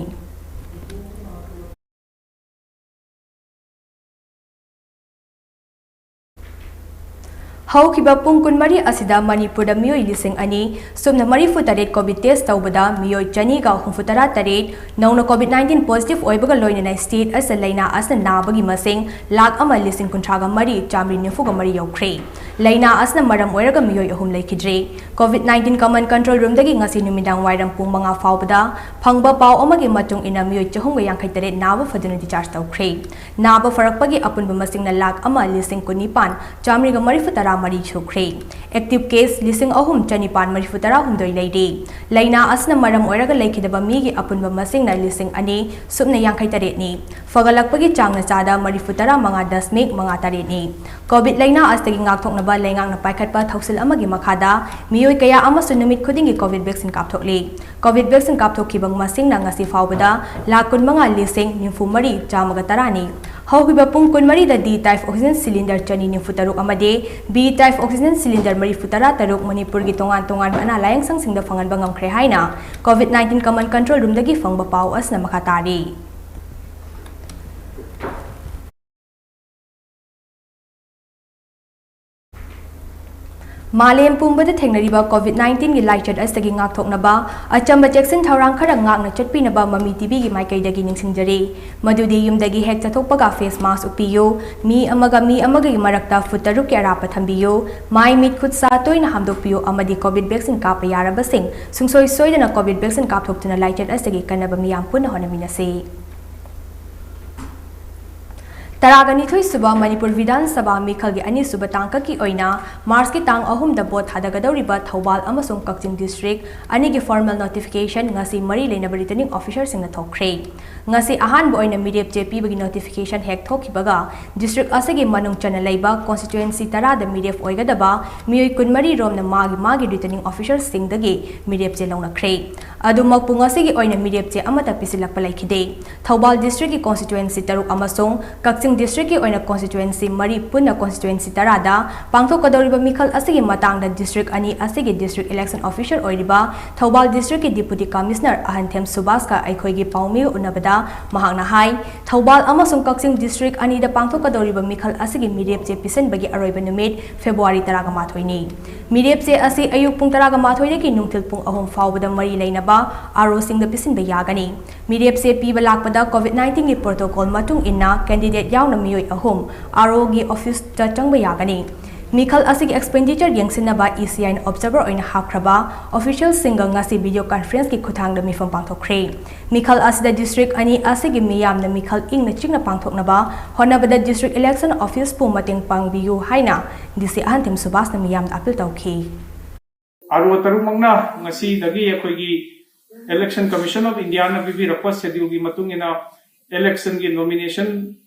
ꯍꯧꯈꯤꯕ ꯄꯨꯡ ꯀꯨꯟꯃꯔꯤ ꯑꯁꯤꯗ ꯃꯅꯤꯄꯨꯔꯗ ꯃꯤꯑꯣꯏ ꯂꯤꯁꯤꯡ ꯑꯅꯤ ꯁꯨꯞꯅ ꯃꯔꯤꯐꯨ ꯇꯔꯦꯠ ꯀꯣꯚꯤꯗ ꯇꯦꯁ ꯇꯧꯕꯗ ꯃꯤꯑꯣꯏ ꯆꯅꯤꯒ ꯍꯨꯝꯐꯨ ꯇꯔꯥ ꯇꯔꯦꯠ ꯅꯧꯅ ꯀꯣꯚꯤꯗ ꯅꯥꯏꯟꯇꯤꯟ ꯄꯣꯖꯤꯇꯤꯚ ꯑꯣꯏꯕꯒ ꯂꯣꯏꯅꯅ ꯁ꯭ꯇꯦꯠ ꯑꯁꯤꯗ ꯂꯥꯏꯅꯥ ꯑꯁꯤꯅ ꯅꯥꯕꯒꯤ ꯃꯁꯤꯡ ꯂꯥꯈ ꯑꯃ ꯂꯤꯁꯤꯡ ꯀꯨꯟꯊ꯭ꯔꯥꯒ ꯃꯔꯤ ꯆꯥꯃꯔꯤ ꯅꯤꯐꯨꯒ ꯃꯔꯤ ꯌꯧꯈ꯭ꯔꯦ꯫ ꯂꯥꯏꯅꯥ ꯑꯁꯤꯅ ꯃꯔꯝ ꯑꯣꯏꯔꯒ ꯃꯤꯑꯣꯏ ꯑꯍꯨꯝ ꯂꯩꯈꯤꯗ꯭ꯔꯦ꯫ ꯀꯣꯚꯤꯗ ꯅꯥꯏꯟꯇꯤꯟ ꯀꯃꯟ ꯀꯟꯇ꯭ꯔꯣꯜ ꯔꯨꯝꯗꯒꯤ ꯉꯁꯤ ꯅꯨꯃꯤꯗꯥꯡ ꯋꯥꯏꯔꯝ ꯄꯨꯡ ꯃꯉꯥ ꯐꯥꯎꯕꯗ ꯐꯪꯕ ꯄꯥꯎ ꯑꯃꯒꯤ ꯃꯇꯨꯡ ꯏꯟꯅ ꯃꯤꯑꯣꯏ ꯆꯍꯨꯝꯒ ꯌꯥꯡꯈꯩ ꯇꯔꯦꯠ ꯅꯥꯕ ꯐꯗꯨꯅ ꯗꯤꯁꯆꯥꯔꯖ ꯇꯧꯈ꯭ꯔꯦ꯫ ꯅꯥꯕ ꯐꯔꯛꯄꯒꯤ ꯑꯄꯨꯟꯕ ꯃꯁꯤꯡꯅ ꯂꯥꯈ ꯑꯃ ꯂꯤꯁꯤꯡ ꯀꯨꯟꯅꯤꯄꯥꯟ ꯆꯥꯃꯔꯤꯒ ꯃꯔꯤꯐꯨ ꯇꯔꯥ ꯃꯔꯤ ꯁꯨꯈ꯭ꯔꯦ꯫ ꯑꯦꯛꯇꯤꯚ ꯀꯦꯁ ꯂꯤꯁꯤꯡ ꯑꯍꯨꯝ ꯆꯅꯤꯄꯥꯟ ꯃꯔꯤꯐꯨ ꯇꯔꯥ ꯍꯨꯝꯗꯣꯏ ꯂꯩꯔꯤ꯫ ꯂꯥꯏꯅꯥ ꯑꯁꯤꯅ ꯃꯔꯝ ꯑꯣꯏꯔꯒ ꯂꯩꯈꯤꯗꯕ ꯃꯤꯒꯤ ꯑꯄꯨꯟꯕ ꯃꯁꯤꯡꯅ ꯂꯤꯁꯤꯡ ꯑꯅꯤ ꯁꯨꯞꯅ ꯌꯥꯡꯈꯩ ꯇꯔꯦꯠꯅꯤ꯫ ꯐꯒꯠꯂꯛꯄꯒꯤ ꯆꯥꯡꯅ ꯆꯥꯗ ꯃꯔꯤꯐꯨ ꯇꯔꯥ ꯃꯉꯥ ꯗꯁꯃꯤꯛ ꯃꯉꯥ ꯇꯔꯦꯠꯅꯤ꯫ ꯀꯣꯚꯤꯗ ꯂꯥꯏꯅꯥ ꯑꯁꯤꯗꯒꯤ ꯉꯥꯛꯊꯣꯛꯅꯕ ꯂꯩꯉꯥꯛꯅ ꯄꯥꯏꯈꯠꯄ ꯊꯧꯁꯤꯜ ꯑꯃꯒꯤ ꯃꯈꯥꯗ ꯃꯤꯑꯣꯏ ꯀꯌꯥ ꯑꯃꯁꯨ ꯅꯨꯃꯤꯠ ꯈꯨꯗꯤꯡꯒꯤ ꯀꯣꯚꯤꯗ ꯚꯦꯛꯁꯤꯟ ꯀꯥꯞꯊꯣꯛꯂꯤ꯫ ꯀꯣꯚꯤꯗ ꯚꯦꯛꯁꯤꯟ ꯀꯥꯞꯊꯣꯛꯈꯤꯕ ꯃꯁꯤꯡꯅ ꯉꯁꯤ ꯐꯥꯎꯕꯗ ꯂꯥꯈ ꯀꯨꯟꯃꯉꯥ ꯂꯤꯁꯤꯡ ꯅꯤꯐꯨ ꯃꯔꯤ ꯆꯥꯝꯃꯒ ꯇꯔꯥꯅꯤ꯫ ꯍꯧꯈꯤꯕ ꯄꯨꯡ ꯀꯨꯟꯃꯔꯤꯗ ꯗꯤ ꯇꯥꯏꯞ ꯑꯣꯛꯁꯤꯖꯦꯟ ꯁꯤꯂꯤꯟꯗꯔ ꯆꯅꯤ ꯅꯤꯐꯨ ꯇꯔꯨꯛ ꯑꯃꯗꯤ ꯕꯤ ꯇꯥꯏꯞ ꯑꯣꯛꯁꯤꯖꯦꯟ ꯁꯤꯂꯤꯟꯗꯔ ꯃꯔꯤꯐꯨ ꯇꯔꯥ ꯇꯔꯨꯛ ꯃꯅꯤꯄꯨꯔꯒꯤ ꯇꯣꯉꯥꯟ ꯇꯣꯉꯥꯟꯕ ꯑꯅꯥ ꯂꯥꯌꯦꯡꯁꯪꯁꯤꯡꯗ ꯐꯪꯍꯟꯕ ꯉꯝꯈ꯭ꯔꯦ ꯍꯥꯏꯅ ꯀꯣꯚꯤꯗ ꯅꯥꯏꯟꯇꯤꯟ ꯀꯃꯟ ꯀꯟꯇ꯭ꯔꯣꯜ ꯔꯨꯝꯗꯒꯤ ꯐꯪꯕ ꯄꯥꯎ ꯑꯁꯤꯅ ꯃꯈꯥ ꯇꯥꯔꯤ꯫ ꯃꯥꯂꯦꯝ ꯄꯨꯝꯕꯗ ꯊꯦꯡꯅꯔꯤꯕ ꯀꯣꯚꯤꯗ ꯅꯥꯏꯟꯇꯤꯟꯒꯤ ꯂꯥꯏꯆꯠ ꯑꯁꯤꯗꯒꯤ ꯉꯥꯛꯊꯣꯛꯅꯕ ꯑꯆꯝꯕ ꯆꯦꯛꯁꯤꯟ ꯊꯧꯔꯥꯡ ꯈꯔ ꯉꯥꯛꯅ ꯆꯠꯄꯤꯅꯕ ꯃꯃꯤ ꯇꯤꯚꯤꯒꯤ ꯃꯥꯏꯀꯩꯗꯒꯤ ꯅꯤꯡꯁꯤꯡꯖꯔꯤ꯫ ꯃꯗꯨꯗꯤ ꯌꯨꯝꯗꯒꯤ ꯍꯦꯛ ꯆꯠꯊꯣꯛꯄꯒ ꯐꯦꯁ ꯃꯥꯁꯛ ꯎꯞꯄꯤꯌꯨ, ꯃꯤ ꯑꯃꯒ ꯃꯤ ꯑꯃꯒꯒꯤ ꯃꯔꯛꯇ ꯐꯨꯠ ꯇꯔꯨꯛꯀꯤ ꯑꯔꯥꯞꯄ ꯊꯝꯕꯤꯌꯨ, ꯃꯥꯏ ꯃꯤꯠ ꯈꯨꯠ ꯁꯥ ꯇꯣꯏꯅ ꯍꯥꯝꯗꯣꯛꯄꯤꯌꯨ ꯑꯃꯗꯤ ꯀꯣꯚꯤꯗ ꯚꯦꯛꯁꯤꯟ ꯀꯥꯞꯄ ꯌꯥꯔꯕꯁꯤꯡ ꯁꯨꯡꯁꯣꯏ ꯁꯣꯏꯗꯅ ꯀꯣꯚꯤꯗ ꯚꯦꯛꯁꯤꯟ ꯀꯥꯞꯊꯣꯛꯇꯨꯅ ꯂꯥꯏꯆꯠ ꯑꯁꯤꯗꯒꯤ ꯀꯟꯅꯕ ꯃꯤꯌꯥꯝ ꯄꯨꯟꯅ ꯍꯣꯠꯅꯃꯤꯟꯅꯁꯤ꯫ ꯇꯔꯥꯒ ꯅꯤꯊꯣꯏ ꯁꯨꯕ ꯃꯅꯤꯄꯨꯔ ꯕꯤꯙꯥꯟ ꯁꯚꯥ ꯃꯤꯈꯜꯒꯤ ꯑꯅꯤꯁꯨꯕ ꯇꯥꯡꯀꯛꯀꯤ ꯑꯣꯏꯅ ꯃꯥꯔꯆꯀꯤ ꯇꯥꯡ ꯑꯍꯨꯝꯗ ꯚꯣꯠ ꯊꯥꯗꯒꯗꯧꯔꯤꯕ ꯊꯧꯕꯥꯜ ꯑꯃꯁꯨꯡ ꯀꯛꯆꯤꯡ ꯗꯤꯁꯇ꯭ꯔꯤꯛ ꯑꯅꯤꯒꯤ ꯐꯣꯔꯃꯦꯜ ꯅꯣꯇꯤꯐꯤꯀꯦꯁꯟ ꯉꯁꯤ ꯃꯔꯤ ꯂꯩꯅꯕ ꯔꯤꯇꯔꯅꯤꯡ ꯑꯣꯐꯤꯁꯔꯁꯤꯡꯅ ꯊꯣꯛꯈ꯭ꯔꯦ꯫ ꯉꯁꯤ ꯑꯍꯥꯟꯕ ꯑꯣꯏꯅ ꯃꯤꯔꯦꯞ ꯆꯦ ꯄꯤꯕꯒꯤ ꯅꯣꯇꯤꯐꯤꯀꯦꯁꯟ ꯍꯦꯛ ꯊꯣꯛꯈꯤꯕꯒ ꯗꯤꯁꯇ꯭ꯔꯤꯛ ꯑꯁꯤꯒꯤ ꯃꯅꯨꯡ ꯆꯟꯅ ꯂꯩꯕ ꯀꯣꯟꯁꯇꯤꯇ꯭ꯋꯦꯟꯁꯤ ꯇꯔꯥꯗ ꯃꯤꯔꯦꯞ ꯑꯣꯏꯒꯗꯕ ꯃꯤꯑꯣꯏ ꯀꯨꯟꯃꯔꯤ ꯔꯣꯝꯅ ꯃꯥꯒꯤ ꯃꯥꯒꯤ ꯔꯤꯇꯔꯅꯤꯡ ꯑꯣꯐꯤꯁꯔꯁꯤꯡꯗꯒꯤ ꯃꯤꯔꯦꯞ ꯆꯦ ꯂꯧꯅꯈ꯭ꯔꯦ꯫ ꯑꯗꯨꯃꯛꯄꯨ ꯉꯁꯤꯒꯤ ꯑꯣꯏꯅ ꯃꯤꯔꯦꯞ ꯆꯦ ꯑꯃꯠꯇ ꯄꯤꯁꯤꯜꯂꯛꯄ ꯂꯩꯈꯤꯗꯦ꯫ ꯊꯧꯕꯥꯜ ꯗꯤꯁꯇ꯭ꯔꯤꯛꯀꯤ ꯀꯣꯟꯁꯇꯤꯇ꯭ꯋꯦꯟꯁꯤ ꯇꯔꯨꯛ ꯑꯃꯁꯨꯡ ꯀꯛꯆꯤꯡ ꯗꯤꯁꯇ꯭ꯔꯤꯛꯀꯤ ꯑꯣꯏꯅ ꯀꯣꯟꯁꯇꯤꯇ꯭ꯋꯦꯟꯁꯤ ꯃꯔꯤ ꯄꯨꯟꯅ ꯀꯣꯟꯁꯇꯤꯇ꯭ꯋꯦꯟꯁꯤ ꯇꯔꯥꯗ ꯄꯥꯡꯊꯣꯛꯀꯗꯧꯔꯤꯕ ꯃꯤꯈꯜ ꯑꯁꯤꯒꯤ ꯃꯇꯥꯡꯗ ꯗꯤꯁꯇ꯭ꯔꯤꯛ ꯑꯅꯤ ꯑꯁꯤꯒꯤ ꯗꯤꯁꯇ꯭ꯔꯤꯛ ꯏꯂꯦꯛꯁꯟ ꯑꯣꯐꯤꯁꯔ ꯑꯣꯏꯔꯤꯕ ꯊꯧꯕꯥꯜ ꯗꯤꯁꯇ꯭ꯔꯤꯛꯀꯤ ꯗꯤꯄꯨꯇꯤ ꯀꯃꯤꯁꯅꯔ ꯑꯍꯟꯊꯦꯝ ꯁꯨꯕꯥꯁꯀ ꯑꯩꯈꯣꯏꯒꯤ ꯄꯥꯎꯃꯤꯒ ꯎꯅꯕꯗ ꯃꯍꯥꯛꯅ ꯍꯥꯏ, ꯊꯧꯕꯥꯜ ꯑꯃꯁꯨꯡ ꯀꯛꯆꯤꯡ ꯗꯤꯁꯇ꯭ꯔꯤꯛ ꯑꯅꯤꯗ ꯄꯥꯡꯊꯣꯛꯀꯗꯧꯔꯤꯕ ꯃꯤꯈꯜ ꯑꯁꯤꯒꯤ ꯃꯤꯔꯦꯞ ꯆꯦ ꯄꯤꯁꯤꯟꯕꯒꯤ ꯑꯔꯣꯏꯕ ꯅꯨꯃꯤꯠ ꯐꯦꯕ꯭ꯔꯨꯋꯥꯔꯤ ꯇꯔꯥꯒ ꯃꯥꯊꯣꯏꯅꯤ꯫ ꯃꯤꯔꯦꯞ ꯆꯦ ꯑꯁꯤ ꯑꯌꯨꯛ ꯄꯨꯡ ꯇꯔꯥꯒ ꯃꯥꯊꯣꯏꯗꯒꯤ ꯅꯨꯡꯊꯤꯜ ꯄꯨꯡ ꯑꯍꯨꯝ ꯐꯥꯎꯕꯗ ꯃꯔꯤ ꯂꯩꯅꯕ ꯑꯥꯔ ꯑꯣꯁꯤꯡꯗ ꯄꯤꯁꯤꯟꯕ ꯌꯥꯒꯅꯤ꯫ ꯃꯤꯔꯦꯞ ꯆꯦ ꯄꯤꯕ ꯂꯥꯛꯄꯗ ꯀꯣꯚꯤꯗ ꯅꯥꯏꯟꯇꯤꯟꯒꯤ ꯄ꯭ꯔꯣꯇꯣꯀꯣꯜ ꯃꯇꯨꯡ ꯏꯟꯅ ꯀꯦꯟꯗꯤꯗꯦꯠ ꯌꯥꯎꯅ ꯃꯤꯑꯣꯏ ꯑꯍꯨꯝ ꯑꯥꯔ ꯑꯣꯒꯤ ꯑꯣꯐꯤꯁꯇ ꯆꯪꯕ ꯌꯥꯒꯅꯤ꯫ ꯃꯤꯈꯜ ꯑꯁꯤꯒꯤ ꯑꯦꯛꯁꯄꯦꯟꯗꯤꯆꯔ ꯌꯦꯡꯁꯤꯟꯅꯕ ꯏ ꯁꯤ ꯑꯥꯏꯅ ꯑꯣꯕꯖꯔꯚꯔ ꯑꯣꯏꯅ ꯍꯥꯞꯈ꯭ꯔꯕ ꯑꯣꯐꯤꯁꯤꯌꯦꯜꯁꯤꯡꯒ ꯉꯁꯤ ꯚꯤꯗꯤꯑꯣ ꯀꯟꯐꯔꯦꯟꯁꯀꯤ ꯈꯨꯠꯊꯥꯡꯗ ꯃꯤꯐꯝ ꯄꯥꯡꯊꯣꯛꯈ꯭ꯔꯦ꯫ ꯃꯤꯈꯜ ꯑꯁꯤꯗ ꯗꯤꯁꯇ꯭ꯔꯤꯛ ꯑꯅꯤ ꯑꯁꯤꯒꯤ ꯃꯤꯌꯥꯝꯅ ꯃꯤꯈꯜ ꯏꯪꯅ ꯆꯤꯛꯅ ꯄꯥꯡꯊꯣꯛꯅꯕ ꯍꯣꯠꯅꯕꯗ ꯗꯤꯁꯇ꯭ꯔꯤꯛ ꯏꯂꯦꯛꯁꯟ ꯑꯣꯐꯤꯁꯄꯨ ꯃꯇꯦꯡ ꯄꯥꯡꯕꯤꯌꯨ ꯍꯥꯏꯅ ꯗꯤ ꯁꯤ ꯑꯍꯟꯊꯦꯝ ꯁꯨꯕꯥꯁꯅ ꯃꯤꯌꯥꯝꯗ ꯑꯄꯤꯜ ꯇꯧꯈꯤ꯫ ꯑꯥꯔ ꯑꯣ ꯇꯔꯨꯛꯃꯛꯅ ꯉꯁꯤꯗꯒꯤ ꯑꯩꯈꯣꯏꯒꯤ Election Commission of Indiaꯅ ꯄꯤꯕꯤꯔꯛꯄ scheduleꯒꯤ ꯃꯇꯨꯡ ꯏꯟꯅ electionꯒꯤ nomination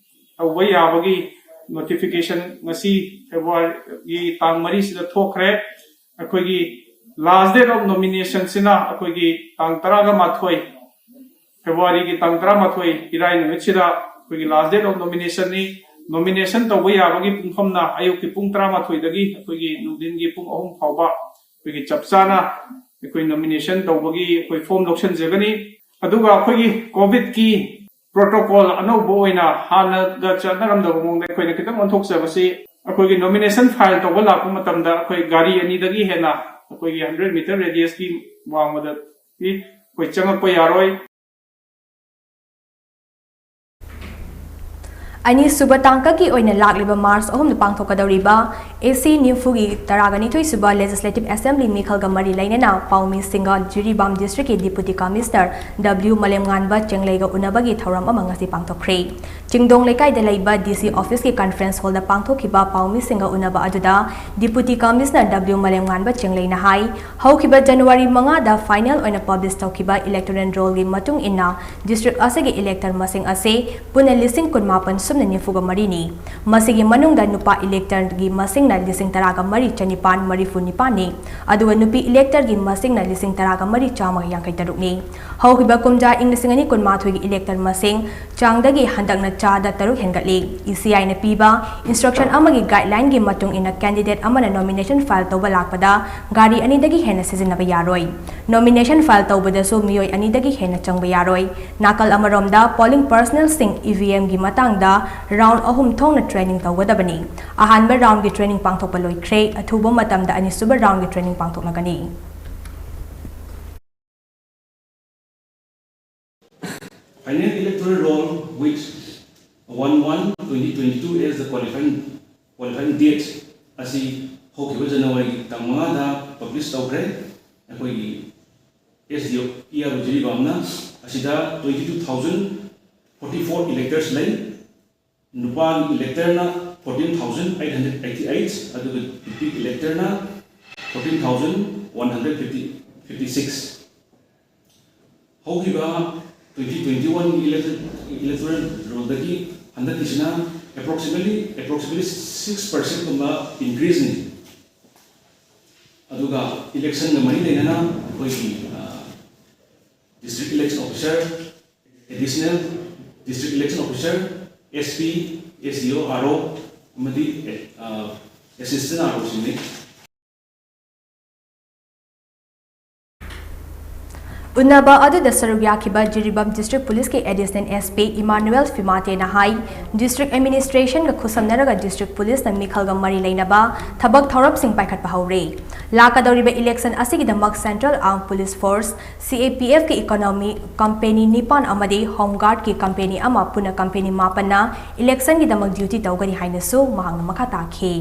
ꯇꯧꯕ ꯌꯥꯕꯒꯤ notification ꯉꯁꯤ ꯐꯦꯕ꯭ꯔꯨꯋꯥꯔꯤꯒꯤ ꯇꯥꯡ ꯃꯔꯤꯁꯤꯗ ꯊꯣꯛꯈ꯭ꯔꯦ꯫ ꯑꯩꯈꯣꯏꯒꯤ last date of nominationꯁꯤꯅ ꯑꯩꯈꯣꯏꯒꯤ ꯇꯥꯡ ꯇꯔꯥꯒ ꯃꯥꯊꯣꯏ, ꯐꯦꯕ꯭ꯔꯨꯋꯥꯔꯤꯒꯤ ꯇꯥꯡ ꯇꯔꯥꯃꯥꯊꯣꯏ, ꯏꯔꯥꯏ ꯅꯨꯃꯤꯠꯁꯤꯗ ꯑꯩꯈꯣꯏꯒꯤ last date of nominationꯅꯤ꯫ Nomination ꯇꯧꯕ ꯌꯥꯕꯒꯤ ꯄꯨꯡꯐꯝꯅ ꯑꯌꯨꯛꯀꯤ ꯄꯨꯡ ꯇꯔꯥꯃꯥꯊꯣꯏꯗꯒꯤ ꯑꯩꯈꯣꯏꯒꯤ ꯅꯨꯡꯊꯤꯟꯒꯤ ꯄꯨꯡ ꯑꯍꯨꯝ ꯐꯥꯎꯕ ꯑꯩꯈꯣꯏꯒꯤ ꯆꯞ ꯆꯥꯅ ꯑꯩꯈꯣꯏ nomination ꯇꯧꯕꯒꯤ ꯑꯩꯈꯣꯏ form ꯂꯧꯁꯤꯟꯖꯒꯅꯤ꯫ ꯑꯗꯨꯒ ꯑꯩꯈꯣꯏꯒꯤ ꯀꯣꯚꯤꯗꯀꯤ protocol ꯑꯅꯧꯕ ꯑꯣꯏꯅ ꯍꯥꯟꯅꯒ ꯆꯠꯅꯔꯝꯗꯕ ꯃꯑꯣꯡꯗ ꯑꯩꯈꯣꯏꯅ ꯈꯤꯇꯪ ꯑꯣꯟꯊꯣꯛꯆꯕꯁꯤ, ꯑꯩꯈꯣꯏꯒꯤ nomination file ꯇꯧꯕ ꯂꯥꯛꯄ ꯃꯇꯝꯗ ꯑꯩꯈꯣꯏ ꯒꯥꯔꯤ ꯑꯅꯤꯗꯒꯤ ꯍꯦꯟꯅ ꯑꯩꯈꯣꯏꯒꯤ hundred meter radiusꯀꯤ ꯋꯥꯡꯃꯗꯗꯤ ꯑꯩꯈꯣꯏ ꯆꯪꯉꯛꯄ ꯌꯥꯔꯣꯏ꯫ ꯑꯅꯤꯁꯨꯕ ꯇꯥꯡꯀꯛꯀꯤ ꯑꯣꯏꯅ ꯂꯥꯛꯂꯤꯕ ꯃꯥꯔꯆ ꯑꯍꯨꯝꯗ ꯄꯥꯡꯊꯣꯛꯀꯗꯧꯔꯤꯕ ꯑꯦꯁꯤ ꯅꯤꯐꯨꯒꯤ ꯇꯔꯥꯒ ꯅꯤꯊꯣꯏ ꯁꯨꯕ ꯂꯦꯖꯤꯁꯂꯦꯇꯤꯚ ꯑꯦꯁꯦꯝꯕ꯭ꯂꯤ ꯃꯤꯈꯜꯒ ꯃꯔꯤ ꯂꯩꯅꯅ ꯄꯥꯎꯃꯤꯁꯤꯡꯒ ꯖꯤꯔꯤꯕꯥꯝ ꯗꯤꯁꯇ꯭ꯔꯤꯛꯀꯤ ꯗꯤꯄꯨꯇꯤ ꯀꯃꯤꯁꯅꯔ ꯗꯕ꯭ꯂꯤꯎ ꯃꯂꯦꯝꯉꯥꯟꯕ ꯆꯦꯡꯂꯩꯒ ꯎꯅꯕꯒꯤ ꯊꯧꯔꯝ ꯑꯃ ꯉꯁꯤ ꯄꯥꯡꯊꯣꯛꯈ꯭ꯔꯦ꯫ ꯆꯤꯡꯗꯣꯡ ꯂꯩꯀꯥꯏꯗ ꯂꯩꯕ ꯗꯤ ꯁꯤ ꯑꯣꯐꯤꯁꯀꯤ ꯀꯟꯐ꯭ꯔꯦꯟꯁ ꯍꯣꯜꯗ ꯄꯥꯡꯊꯣꯛꯈꯤꯕ ꯄꯥꯎꯃꯤꯁꯤꯡꯒ ꯎꯅꯕ ꯑꯗꯨꯗ ꯗꯤꯄꯨꯇꯤ ꯀꯃꯤꯁꯅꯔ ꯗꯕ꯭ꯂꯤꯎ ꯃꯂꯦꯝꯉꯥꯟꯕ ꯆꯦꯡꯂꯩꯅ ꯍꯥꯏ, ꯍꯧꯈꯤꯕ ꯖꯅꯋꯥꯔꯤ ꯃꯉꯥꯗ ꯐꯥꯏꯅꯦꯜ ꯑꯣꯏꯅ ꯄꯕ꯭ꯂꯤꯁ ꯇꯧꯈꯤꯕ ꯏꯂꯦꯛꯇꯣꯔꯦꯜ ꯔꯣꯜꯒꯤ ꯃꯇꯨꯡ ꯏꯟꯅ ꯗꯤꯁꯇ꯭ꯔꯤꯛ ꯑꯁꯤꯒꯤ ꯏꯂꯦꯛꯇꯔ ꯃꯁꯤꯡ ꯑꯁꯤ ꯄꯨꯟꯅ ꯂꯤꯁꯤꯡ ꯀꯨꯟꯃꯥꯄꯟ ꯁꯨꯞꯅ ꯅꯤꯐꯨꯒ ꯃꯔꯤꯅꯤ꯫ ꯃꯁꯤꯒꯤ ꯃꯅꯨꯡꯗ ꯅꯨꯄꯥ ꯏꯂꯦꯛꯇꯔꯒꯤ ꯃꯁꯤꯡꯅ ꯂꯤꯁꯤꯡ ꯇꯔꯥꯒ ꯃꯔꯤ ꯆꯅꯤꯄꯥꯟ ꯃꯔꯤꯐꯨ ꯅꯤꯄꯥꯟꯅꯤ, ꯑꯗꯨꯒ ꯅꯨꯄꯤ ꯏꯂꯦꯛꯇꯔꯒꯤ ꯃꯁꯤꯡꯅ ꯂꯤꯁꯤꯡ ꯇꯔꯥꯒ ꯃꯔꯤ ꯆꯥꯝꯃꯒ ꯌꯥꯡꯈꯩ ꯇꯔꯨꯛꯅꯤ꯫ ꯍꯧꯈꯤꯕ ꯀꯨꯝꯖꯥ ꯏꯪ ꯂꯤꯁꯤꯡ ꯑꯅꯤ ꯀꯨꯟꯃꯥꯊꯣꯏꯒꯤ ꯏꯂꯦꯛꯇꯔ ꯃꯁꯤꯡ ꯆꯥꯡꯗꯒꯤ ꯍꯟꯗꯛꯅ ꯆꯥꯗ ꯇꯔꯨꯛ ꯍꯦꯟꯒꯠꯂꯤ꯫ ꯏ ꯁꯤ ꯑꯥꯏꯅ ꯄꯤꯕ ꯏꯟꯁꯇ꯭ꯔꯛꯁꯟ ꯑꯃꯒꯤ ꯒꯥꯏꯗꯂꯥꯏꯟꯒꯤ ꯃꯇꯨꯡ ꯏꯟꯅ ꯀꯦꯟꯗꯤꯗꯦꯠ ꯑꯃꯅ ꯅꯣꯃꯤꯅꯦꯁꯟ ꯐꯥꯏꯜ ꯇꯧꯕ ꯂꯥꯛꯄꯗ ꯒꯥꯔꯤ ꯑꯅꯤꯗꯒꯤ ꯍꯦꯟꯅ ꯁꯤꯖꯤꯟꯅꯕ ꯌꯥꯔꯣꯏ꯫ ꯅꯣꯃꯤꯅꯦꯁꯟ ꯐꯥꯏꯜ ꯇꯧꯕꯗꯁꯨ ꯃꯤꯑꯣꯏ ꯑꯅꯤꯗꯒꯤ ꯍꯦꯟꯅ ꯆꯪꯕ ꯌꯥꯔꯣꯏ꯫ ꯅꯥꯀꯜ ꯑꯃꯔꯣꯝꯗ, ꯄꯣꯂꯤꯡ ꯄꯔꯁꯅꯦꯜꯁꯤꯡ ꯏ ꯚꯤ ꯑꯦꯝꯒꯤ ꯃꯇꯥꯡꯗ ꯔꯥꯎꯟ ꯑꯍꯨꯝ ꯊꯣꯛꯅ ꯇ꯭ꯔꯦꯅꯤꯡ ꯇꯧꯒꯗꯕꯅꯤ꯫ ꯑꯍꯥꯟꯕ ꯔꯥꯎꯟꯒꯤ ꯇ꯭ꯔꯦꯅꯤꯡ ꯄꯥꯡꯊꯣꯛꯄ ꯂꯣꯏꯈ꯭ꯔꯦ꯫ ꯑꯊꯨꯕ ꯃꯇꯝꯗ ꯑꯅꯤꯁꯨꯕ ꯔꯥꯎꯟꯒꯤ training ꯄꯥꯡꯊꯣꯛꯂꯒꯅꯤ꯫ Final electoral roll with one one twenty twenty-two as the qualifying, qualifying date ꯑꯁꯤ ꯍꯧꯈꯤꯕ ꯖꯅꯋꯥꯔꯤꯒꯤ ꯇꯥꯡ ꯃꯉꯥꯗ ꯄꯕ꯭ꯂꯤꯁ ꯇꯧꯈ꯭ꯔꯦ꯫ ꯑꯩꯈꯣꯏꯒꯤ ꯑꯦꯁ ꯗꯤ ꯑꯣ ꯏ ꯑꯥꯔ ꯑꯣ ꯖꯤꯔꯤꯕꯥꯝꯅ ꯑꯁꯤꯗ twenty two thousand forty four electors ꯂꯩ꯫ ꯅꯨꯄꯥꯒꯤ ꯏꯂꯦꯛꯇꯔꯅ fourteen thousand eight hundred eighty eight, ꯑꯗꯨꯒ ꯅꯨꯄꯤ ꯏꯂꯦꯛꯇꯔꯅ fourteen thousand one hundred fifty, fifty six꯫ ꯍꯧꯈꯤꯕ twenty twenty one electoral rollꯗꯒꯤ ꯍꯟꯗꯛꯀꯤꯁꯤꯅ approximately, approximately six percentꯀꯨꯝꯕ increaseꯅꯤ꯫ ꯑꯗꯨꯒ ꯏꯂꯦꯛꯁꯟꯒ ꯃꯔꯤ ꯂꯩꯅꯅ ꯑꯩꯈꯣꯏꯒꯤ, ꯑ, district election officer, additional district election officer, S P, S D O, R O ꯑꯃꯗꯤ, ꯑ, assistant R Oꯁꯤꯡꯅꯤ꯫ ꯎꯅꯕ ꯑꯗꯨꯗ ꯁꯔꯨꯛ ꯌꯥꯈꯤꯕ ꯖꯤꯔꯤꯕꯥꯝ District Police ꯀꯤ Additional S P Emmanuel Phimate ꯅ ꯍꯥꯏ, District Administration ꯒ ꯈꯨꯠꯁꯝꯅꯔꯒ District Police ꯅ ꯃꯤꯈꯜꯒ ꯃꯔꯤ ꯂꯩꯅꯕ ꯊꯕꯛ ꯊꯧꯔꯝꯁꯤꯡ ꯄꯥꯏꯈꯠꯄ ꯍꯧꯔꯦ꯫ ꯂꯥꯛꯀꯗꯧꯔꯤꯕ election ꯑꯁꯤꯒꯤꯗꯃꯛ Central Armed Police Force, C A P F ꯀꯤ economy company ꯅꯤꯄꯥꯟ ꯑꯃꯗꯤ Home Guard ꯀꯤ company ꯑꯃ ꯄꯨꯟꯅ company ꯃꯥꯄꯟꯅ election ꯒꯤꯗꯃꯛ duty ꯇꯧꯒꯅꯤ ꯍꯥꯏꯅꯁꯨ ꯃꯍꯥꯛꯅ ꯃꯈꯥ ꯇꯥꯈꯤ꯫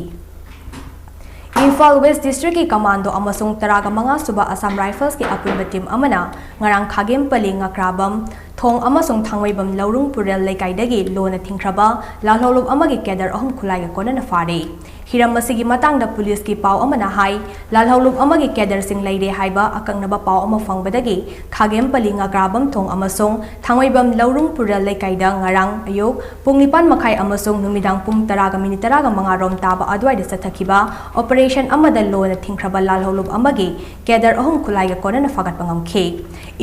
ꯏꯝꯐꯥꯜ West District ꯀꯤ Commando ꯑꯃꯁꯨꯡ ꯇꯔꯥꯒ ꯃꯉꯥ ꯁꯨꯕ Assam Rifles ꯀꯤ ꯑꯄꯨꯟꯕ team ꯑꯃꯅ ꯉꯔꯥꯡ ꯈꯥꯒꯦꯝꯄꯜꯂꯤ ꯉꯀ꯭ꯔꯥꯕꯝ ꯊꯣꯡ ꯑꯃꯁꯨꯡ ꯊꯥꯡꯃꯩꯕꯝ ꯂꯧꯔꯨꯡ ꯄꯨꯔꯦꯜ ꯂꯩꯀꯥꯏꯗꯒꯤ ꯂꯣꯟꯅ ꯊꯤꯡꯈ꯭ꯔꯕ ꯂꯥꯜꯍꯧꯂꯨꯞ ꯑꯃꯒꯤ cadre ꯑꯍꯨꯝ ꯈꯨꯠꯂꯥꯏꯒ ꯀꯣꯟꯅꯅ ꯐꯥꯔꯦ꯫ ꯍꯤꯔꯝ ꯑꯁꯤꯒꯤ ꯃꯇꯥꯡꯗ ꯄꯨꯂꯤꯁꯀꯤ ꯄꯥꯎ ꯑꯃꯅ ꯍꯥꯏ, ꯂꯥꯜꯍꯧꯂꯨꯞ ꯑꯃꯒꯤ cadre ꯁꯤꯡ ꯂꯩꯔꯦ ꯍꯥꯏꯕ ꯑꯀꯛꯅꯕ ꯄꯥꯎ ꯑꯃ ꯐꯪꯕꯗꯒꯤ ꯈꯥꯒꯦꯝꯄꯜꯂꯤ ꯉꯀ꯭ꯔꯥꯕꯝ ꯊꯣꯡ ꯑꯃꯁꯨꯡ ꯊꯥꯡꯃꯩꯕꯝ ꯂꯧꯔꯨꯡ ꯄꯨꯔꯦꯜ ꯂꯩꯀꯥꯏꯗ ꯉꯔꯥꯡ ꯑꯌꯨꯛ ꯄꯨꯡ ꯅꯤꯄꯥꯟ ꯃꯈꯥꯏ ꯑꯃꯁꯨꯡ ꯅꯨꯃꯤꯗꯥꯡ ꯄꯨꯡ ꯇꯔꯥꯒ minute ꯇꯔꯥꯒ ꯃꯉꯥ ꯔꯣꯝ ꯇꯥꯕ ꯑꯗꯨꯋꯥꯏꯗ ꯆꯠꯊꯈꯤꯕ operation ꯑꯃꯗ ꯂꯣꯟꯅ ꯊꯤꯡꯈ꯭ꯔꯕ ꯂꯥꯜꯍꯧꯂꯨꯞ ꯑꯃꯒꯤ cadre ꯑꯍꯨꯝ ꯈꯨꯠꯂꯥꯏꯒ ꯀꯣꯟꯅꯅ ꯐꯥꯒꯠꯄ ꯉꯝꯈꯤ꯫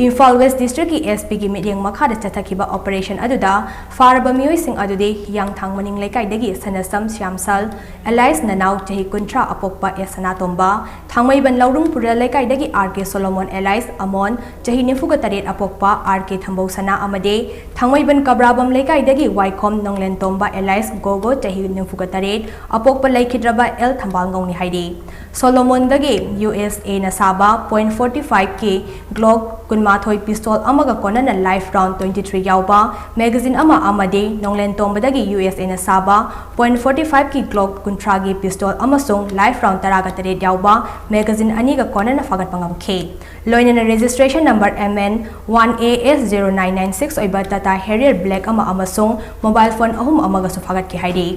ꯏꯝꯐꯥꯜ West District ꯀꯤ S P ꯒꯤ ꯃꯤꯠꯌꯦꯡ ꯃꯈꯥꯗ ꯆꯠꯊꯈꯤꯕ operation ꯑꯗꯨꯗ ꯐꯥꯔꯕ ꯃꯤꯑꯣꯏꯁꯤꯡ ꯑꯗꯨꯗꯤ ꯍꯤꯌꯥꯡꯊꯥꯡ ꯃꯅꯤꯡ ꯂꯩꯀꯥꯏꯗꯒꯤ ꯁꯅꯁꯝ ꯁ꯭ꯌꯥꯝꯁꯥꯜ alias ꯅꯅꯥꯎ ꯆꯍꯤ ꯀꯨꯟꯊ꯭ꯔꯥ ꯑꯄꯣꯛꯄ S ꯁꯅꯥꯇꯣꯝꯕ, ꯊꯥꯡꯃꯩꯕꯟ ꯂꯧꯔꯨꯡ ꯄꯨꯔꯦꯜ ꯂꯩꯀꯥꯏꯗꯒꯤ R K ꯁꯣꯂꯣꯃꯣꯟ alias ꯑꯃꯣꯟ ꯆꯍꯤ ꯅꯤꯐꯨꯒ ꯇꯔꯦꯠ ꯑꯄꯣꯛꯄ R K ꯊꯝꯕꯧꯁꯅꯥ ꯑꯃꯗꯤ ꯊꯥꯡꯃꯩꯕꯟ ꯀꯕ꯭ꯔꯥꯕꯝ ꯂꯩꯀꯥꯏꯗꯒꯤ ꯋꯥꯏꯈꯣꯝ ꯅꯣꯡꯂꯦꯟꯇꯣꯝꯕ alias ꯒꯣꯒꯣ ꯆꯍꯤ ꯅꯤꯐꯨꯒ ꯇꯔꯦꯠ ꯑꯄꯣꯛꯄ ꯂꯩꯈꯤꯗ꯭ꯔꯕ L ꯊꯝꯕꯥꯜꯉꯧꯅꯤ ꯍꯥꯏꯔꯤ꯫ ꯁꯣꯂꯣꯃꯣꯟꯗꯒꯤ U S A ꯅ ꯁꯥꯕ point forty five ꯀꯤ Glock ꯀꯨꯟꯃꯥꯊꯣꯏ pistol ꯑꯃꯒ ꯀꯣꯟꯅꯅ live round twenty three ꯌꯥꯎꯕ magazine ꯑꯃ ꯑꯃꯗꯤ ꯅꯣꯡꯂꯦꯟꯇꯣꯝꯕꯗꯒꯤ U S A ꯅ ꯁꯥꯕ point forty five ꯀꯤ Glock ꯀꯨꯟꯊ꯭ꯔꯥꯒꯤ pistol ꯑꯃꯁꯨꯡ live round ꯇꯔꯥꯒ ꯇꯔꯦꯠ ꯌꯥꯎꯕ magazine ꯑꯅꯤꯒ ꯀꯣꯟꯅꯅ ꯐꯥꯒꯠꯄ ꯉꯝꯈꯤ꯫ ꯂꯣꯏꯅꯅ registration number M N one A S zero nine nine six ꯑꯣꯏꯕ Tata Harrier Black ꯑꯃ ꯑꯃꯁꯨꯡ mobile phone ꯑꯍꯨꯝ ꯑꯃꯒꯁꯨ ꯐꯥꯒꯠꯈꯤ ꯍꯥꯏꯔꯤ꯫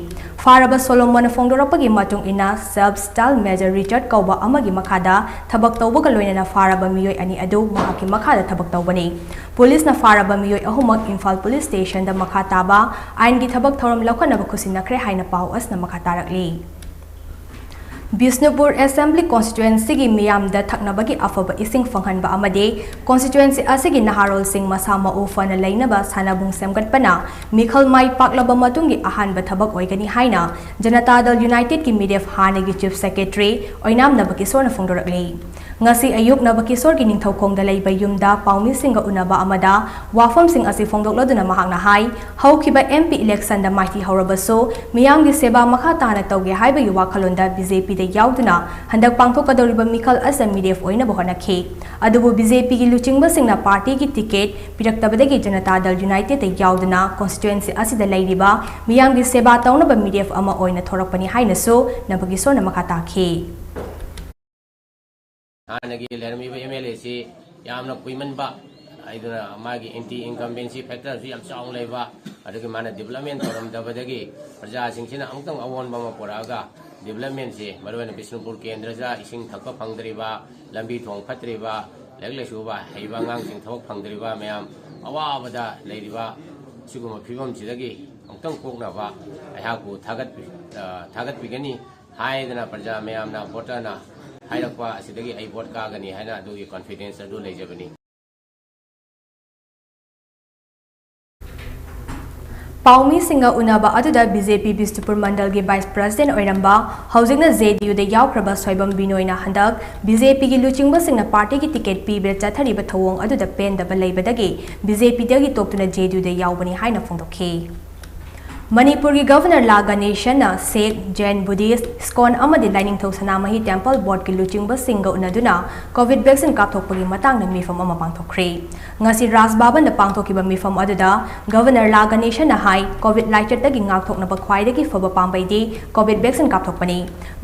ꯐꯥꯔꯕ ꯁꯣꯂꯣꯃꯣꯟꯅ ꯐꯣꯡꯗꯣꯔꯛꯄꯒꯤ ꯃꯇꯨꯡ ꯏꯟꯅ, Sub Star Major Richard ꯀꯧꯕ ꯑꯃꯒꯤ ꯃꯈꯥꯗ ꯊꯕꯛ ꯇꯧꯕꯒ ꯂꯣꯏꯅꯅ ꯐꯥꯔꯕ ꯃꯤꯑꯣꯏ ꯑꯅꯤ ꯑꯗꯨ ꯃꯍꯥꯛꯀꯤ ꯃꯈꯥꯗ ꯊꯕꯛ ꯇꯧꯕꯅꯤ꯫ ꯄꯨꯂꯤꯁꯅ ꯐꯥꯔꯕ ꯃꯤꯑꯣꯏ ꯑꯍꯨꯝꯃꯛ ꯏꯝꯐꯥꯜ ꯄꯨꯂꯤꯁ ꯁ꯭ꯇꯦꯁꯟꯗ ꯃꯈꯥ ꯇꯥꯕ ꯑꯥꯏꯟꯒꯤ ꯊꯕꯛ ꯊꯧꯔꯝ ꯂꯧꯈꯠꯅꯕ ꯈꯨꯠꯁꯤꯟꯅꯈ꯭ꯔꯦ ꯍꯥꯏꯅ ꯄꯥꯎ ꯑꯁꯤꯅ ꯃꯈꯥ ꯇꯥꯔꯛꯂꯤ꯫ ꯕꯤꯁꯅꯨꯄꯨꯔ Assembly Constituency ꯒꯤ ꯃꯤꯌꯥꯝꯗ ꯊꯛꯅꯕꯒꯤ ꯑꯐꯕ ꯏꯁꯤꯡ ꯐꯪꯍꯟꯕ ꯑꯃꯗꯤ constituency ꯑꯁꯤꯒꯤ ꯅꯍꯥꯔꯣꯜꯁꯤꯡ ꯃꯁꯥ ꯃꯎ ꯐꯅ ꯂꯩꯅꯕ ꯁꯥꯟꯅꯕꯨꯡ ꯁꯦꯝꯒꯠꯄꯅ ꯃꯤꯈꯜ ꯃꯥꯏ ꯄꯥꯛꯂꯕ ꯃꯇꯨꯡꯒꯤ ꯑꯍꯥꯟꯕ ꯊꯕꯛ ꯑꯣꯏꯒꯅꯤ ꯍꯥꯏꯅ ꯖꯅꯇꯥ ꯗꯜ United ꯀꯤ ꯃꯤꯔꯦꯞ ꯍꯥꯟꯅꯒꯤ Chief Secretary ꯑꯣꯏꯅꯥꯝ ꯅꯕꯀꯤꯁꯣꯔꯅ ꯐꯣꯡꯗꯣꯔꯛꯂꯤ꯫ ꯉꯁꯤ ꯑꯌꯨꯛ ꯅꯕꯀꯤꯁꯣꯔꯒꯤ ꯅꯤꯡꯊꯧꯈꯣꯡꯗ ꯂꯩꯕ ꯌꯨꯝꯗ ꯄꯥꯎꯃꯤꯁꯤꯡꯒ ꯎꯅꯕ ꯑꯃꯗ ꯋꯥꯐꯝꯁꯤꯡ ꯑꯁꯤ ꯐꯣꯡꯗꯣꯛꯂꯗꯨꯅ ꯃꯍꯥꯛꯅ ꯍꯥꯏ, ꯍꯧꯈꯤꯕ M P election ꯗ ꯃꯥꯏꯊꯤ ꯍꯧꯔꯕꯁꯨ ꯃꯤꯌꯥꯝꯒꯤ ꯁꯦꯕꯥ ꯃꯈꯥ ꯇꯥꯅ ꯇꯧꯒꯦ ꯍꯥꯏꯕꯒꯤ ꯋꯥꯈꯜꯂꯣꯟꯗ B J P ꯗ ꯌꯥꯎꯗꯨꯅ ꯍꯟꯗꯛ ꯄꯥꯡꯊꯣꯛꯀꯗꯧꯔꯤꯕ ꯃꯤꯈꯜ ꯑꯁꯤꯗ ꯃꯤꯔꯦꯞ ꯑꯣꯏꯅꯕ ꯍꯣꯠꯅꯈꯤ꯫ ꯑꯗꯨꯕꯨ B J P ꯒꯤ ꯂꯨꯆꯤꯡꯕꯁꯤꯡꯅ ꯄꯥꯔꯇꯤꯒꯤ ꯇꯤꯀꯦꯠ ꯄꯤꯔꯛꯇꯕꯗꯒꯤ ꯖꯅꯇꯥ ꯗꯜ United ꯇ ꯌꯥꯎꯗꯨꯅ constituency ꯑꯁꯤꯗ ꯂꯩꯔꯤꯕ ꯃꯤꯌꯥꯝꯒꯤ ꯁꯦꯕꯥ ꯇꯧꯅꯕ ꯃꯤꯔꯦꯞ ꯑꯃ ꯑꯣꯏꯅ ꯊꯣꯔꯛꯄꯅꯤ ꯍꯥꯏꯅꯁꯨ ꯅꯕꯀꯤꯁꯣꯔꯅ ꯃꯈꯥ ꯇꯥꯈꯤ꯫ ꯍꯥꯟꯅꯒꯤ ꯂꯩꯔꯝꯃꯤꯕ M L A ꯁꯤ ꯌꯥꯝꯅ ꯀꯨꯏꯃꯟꯕ, ꯑꯗꯨꯅ ꯃꯥꯒꯤ anti incumbency factor ꯁꯨ ꯌꯥꯝ ꯆꯥꯎꯅ ꯂꯩꯕ, ꯑꯗꯒꯤ ꯃꯥꯅ development ꯇꯧꯔꯝꯗꯕꯗꯒꯤ ꯄ꯭ꯔꯖꯥꯁꯤꯡꯁꯤꯅ ꯑꯃꯨꯛꯇꯪ ꯑꯑꯣꯟꯕ ꯑꯃ ꯄꯨꯔꯛꯑꯒ development ꯁꯤ, ꯃꯔꯨꯑꯣꯏꯅ ꯕꯤꯁꯅꯨꯄꯨꯔ ꯀꯦꯟꯗ꯭ꯔꯗ ꯏꯁꯤꯡ ꯊꯛꯄ ꯐꯪꯗ꯭ꯔꯤꯕ, ꯂꯝꯕꯤ ꯊꯣꯡ ꯐꯠꯇ꯭ꯔꯤꯕ, ꯂꯥꯏꯔꯤꯛ ꯂꯥꯏꯁꯨ ꯍꯩꯕ ꯑꯉꯥꯡꯁꯤꯡ ꯊꯕꯛ ꯐꯪꯗ꯭ꯔꯤꯕ ꯃꯌꯥꯝ ꯑꯋꯥꯕꯗ ꯂꯩꯔꯤꯕ ꯁꯤꯒꯨꯝꯕ ꯐꯤꯕꯝꯁꯤꯗꯒꯤ ꯑꯃꯨꯛꯇꯪ ꯀꯣꯛꯅꯕ ꯑꯩꯍꯥꯛꯄꯨ ꯊꯥꯒꯠꯄꯤ-, ꯑ, ꯊꯥꯒꯠꯄꯤꯒꯅꯤ ꯍꯥꯏꯗꯅ ꯄ꯭ꯔꯖꯥ ꯃꯌꯥꯝꯅ, voter ꯅ ꯍꯥꯏꯔꯛꯄ ꯑꯁꯤꯗꯒꯤ ꯑꯩ vote ꯀꯥꯒꯅꯤ ꯍꯥꯏꯅ ꯑꯗꯨꯒꯤ confidence ꯑꯗꯨ ꯂꯩꯖꯕꯅꯤ꯫ ꯄꯥꯎꯃꯤꯁꯤꯡꯒ ꯎꯅꯕ ꯑꯗꯨꯗ B J P Bishnupur ꯃꯟꯗꯜꯒꯤ vice president ꯑꯣꯏꯔꯝꯕ, ꯍꯧꯖꯤꯛꯅ J D U ꯗ ꯌꯥꯎꯈ꯭ꯔꯕ ꯁꯣꯏꯕꯝ ꯕꯤꯅꯣꯏꯅ ꯍꯟꯗꯛ B J P ꯒꯤ ꯂꯨꯆꯤꯡꯕꯁꯤꯡꯅ ꯄꯥꯔꯇꯤꯒꯤ ꯇꯤꯀꯦꯠ ꯄꯤꯕꯗ ꯆꯠꯊꯔꯤꯕ ꯊꯧꯑꯣꯡ ꯑꯗꯨꯗ ꯄꯦꯟꯗꯕ ꯂꯩꯕꯗꯒꯤ B J P ꯗꯒꯤ ꯇꯣꯛꯇꯨꯅ J D U ꯗ ꯌꯥꯎꯕꯅꯤ ꯍꯥꯏꯅ ꯐꯣꯡꯗꯣꯛꯈꯤ꯫ ꯃꯅꯤꯄꯨꯔꯒꯤ Governor ꯂꯥ ꯒꯅꯦꯁꯟꯅ ꯁꯦꯈ, ꯖꯩꯟ, ꯕꯨꯙꯤꯁ꯭ꯠ, ꯏꯁꯀꯣꯟ ꯑꯃꯗꯤ ꯂꯥꯏꯅꯤꯡꯊꯧ ꯁꯅꯥꯃꯍꯤ ꯇꯦꯝꯄꯜ ꯕꯣꯔꯗꯀꯤ ꯂꯨꯆꯤꯡꯕꯁꯤꯡꯒ ꯎꯅꯗꯨꯅ COVID vaccine ꯀꯥꯞꯊꯣꯛꯄꯒꯤ ꯃꯇꯥꯡꯗ ꯃꯤꯐꯝ ꯑꯃ ꯄꯥꯡꯊꯣꯛꯈ꯭ꯔꯦ꯫ ꯉꯁꯤ ꯔꯥꯖ ꯚꯕꯟꯗ ꯄꯥꯡꯊꯣꯛꯈꯤꯕ ꯃꯤꯐꯝ ꯑꯗꯨꯗ Governor ꯂꯥ ꯒꯅꯦꯁꯟꯅ ꯍꯥꯏ, COVID ꯂꯥꯏꯆꯠꯇꯒꯤ ꯉꯥꯛꯊꯣꯛꯅꯕ ꯈ꯭ꯋꯥꯏꯗꯒꯤ ꯐꯕ ꯄꯥꯝꯕꯩꯗꯤ COVID vaccine ꯀꯥꯞꯊꯣꯛꯄꯅꯤ꯫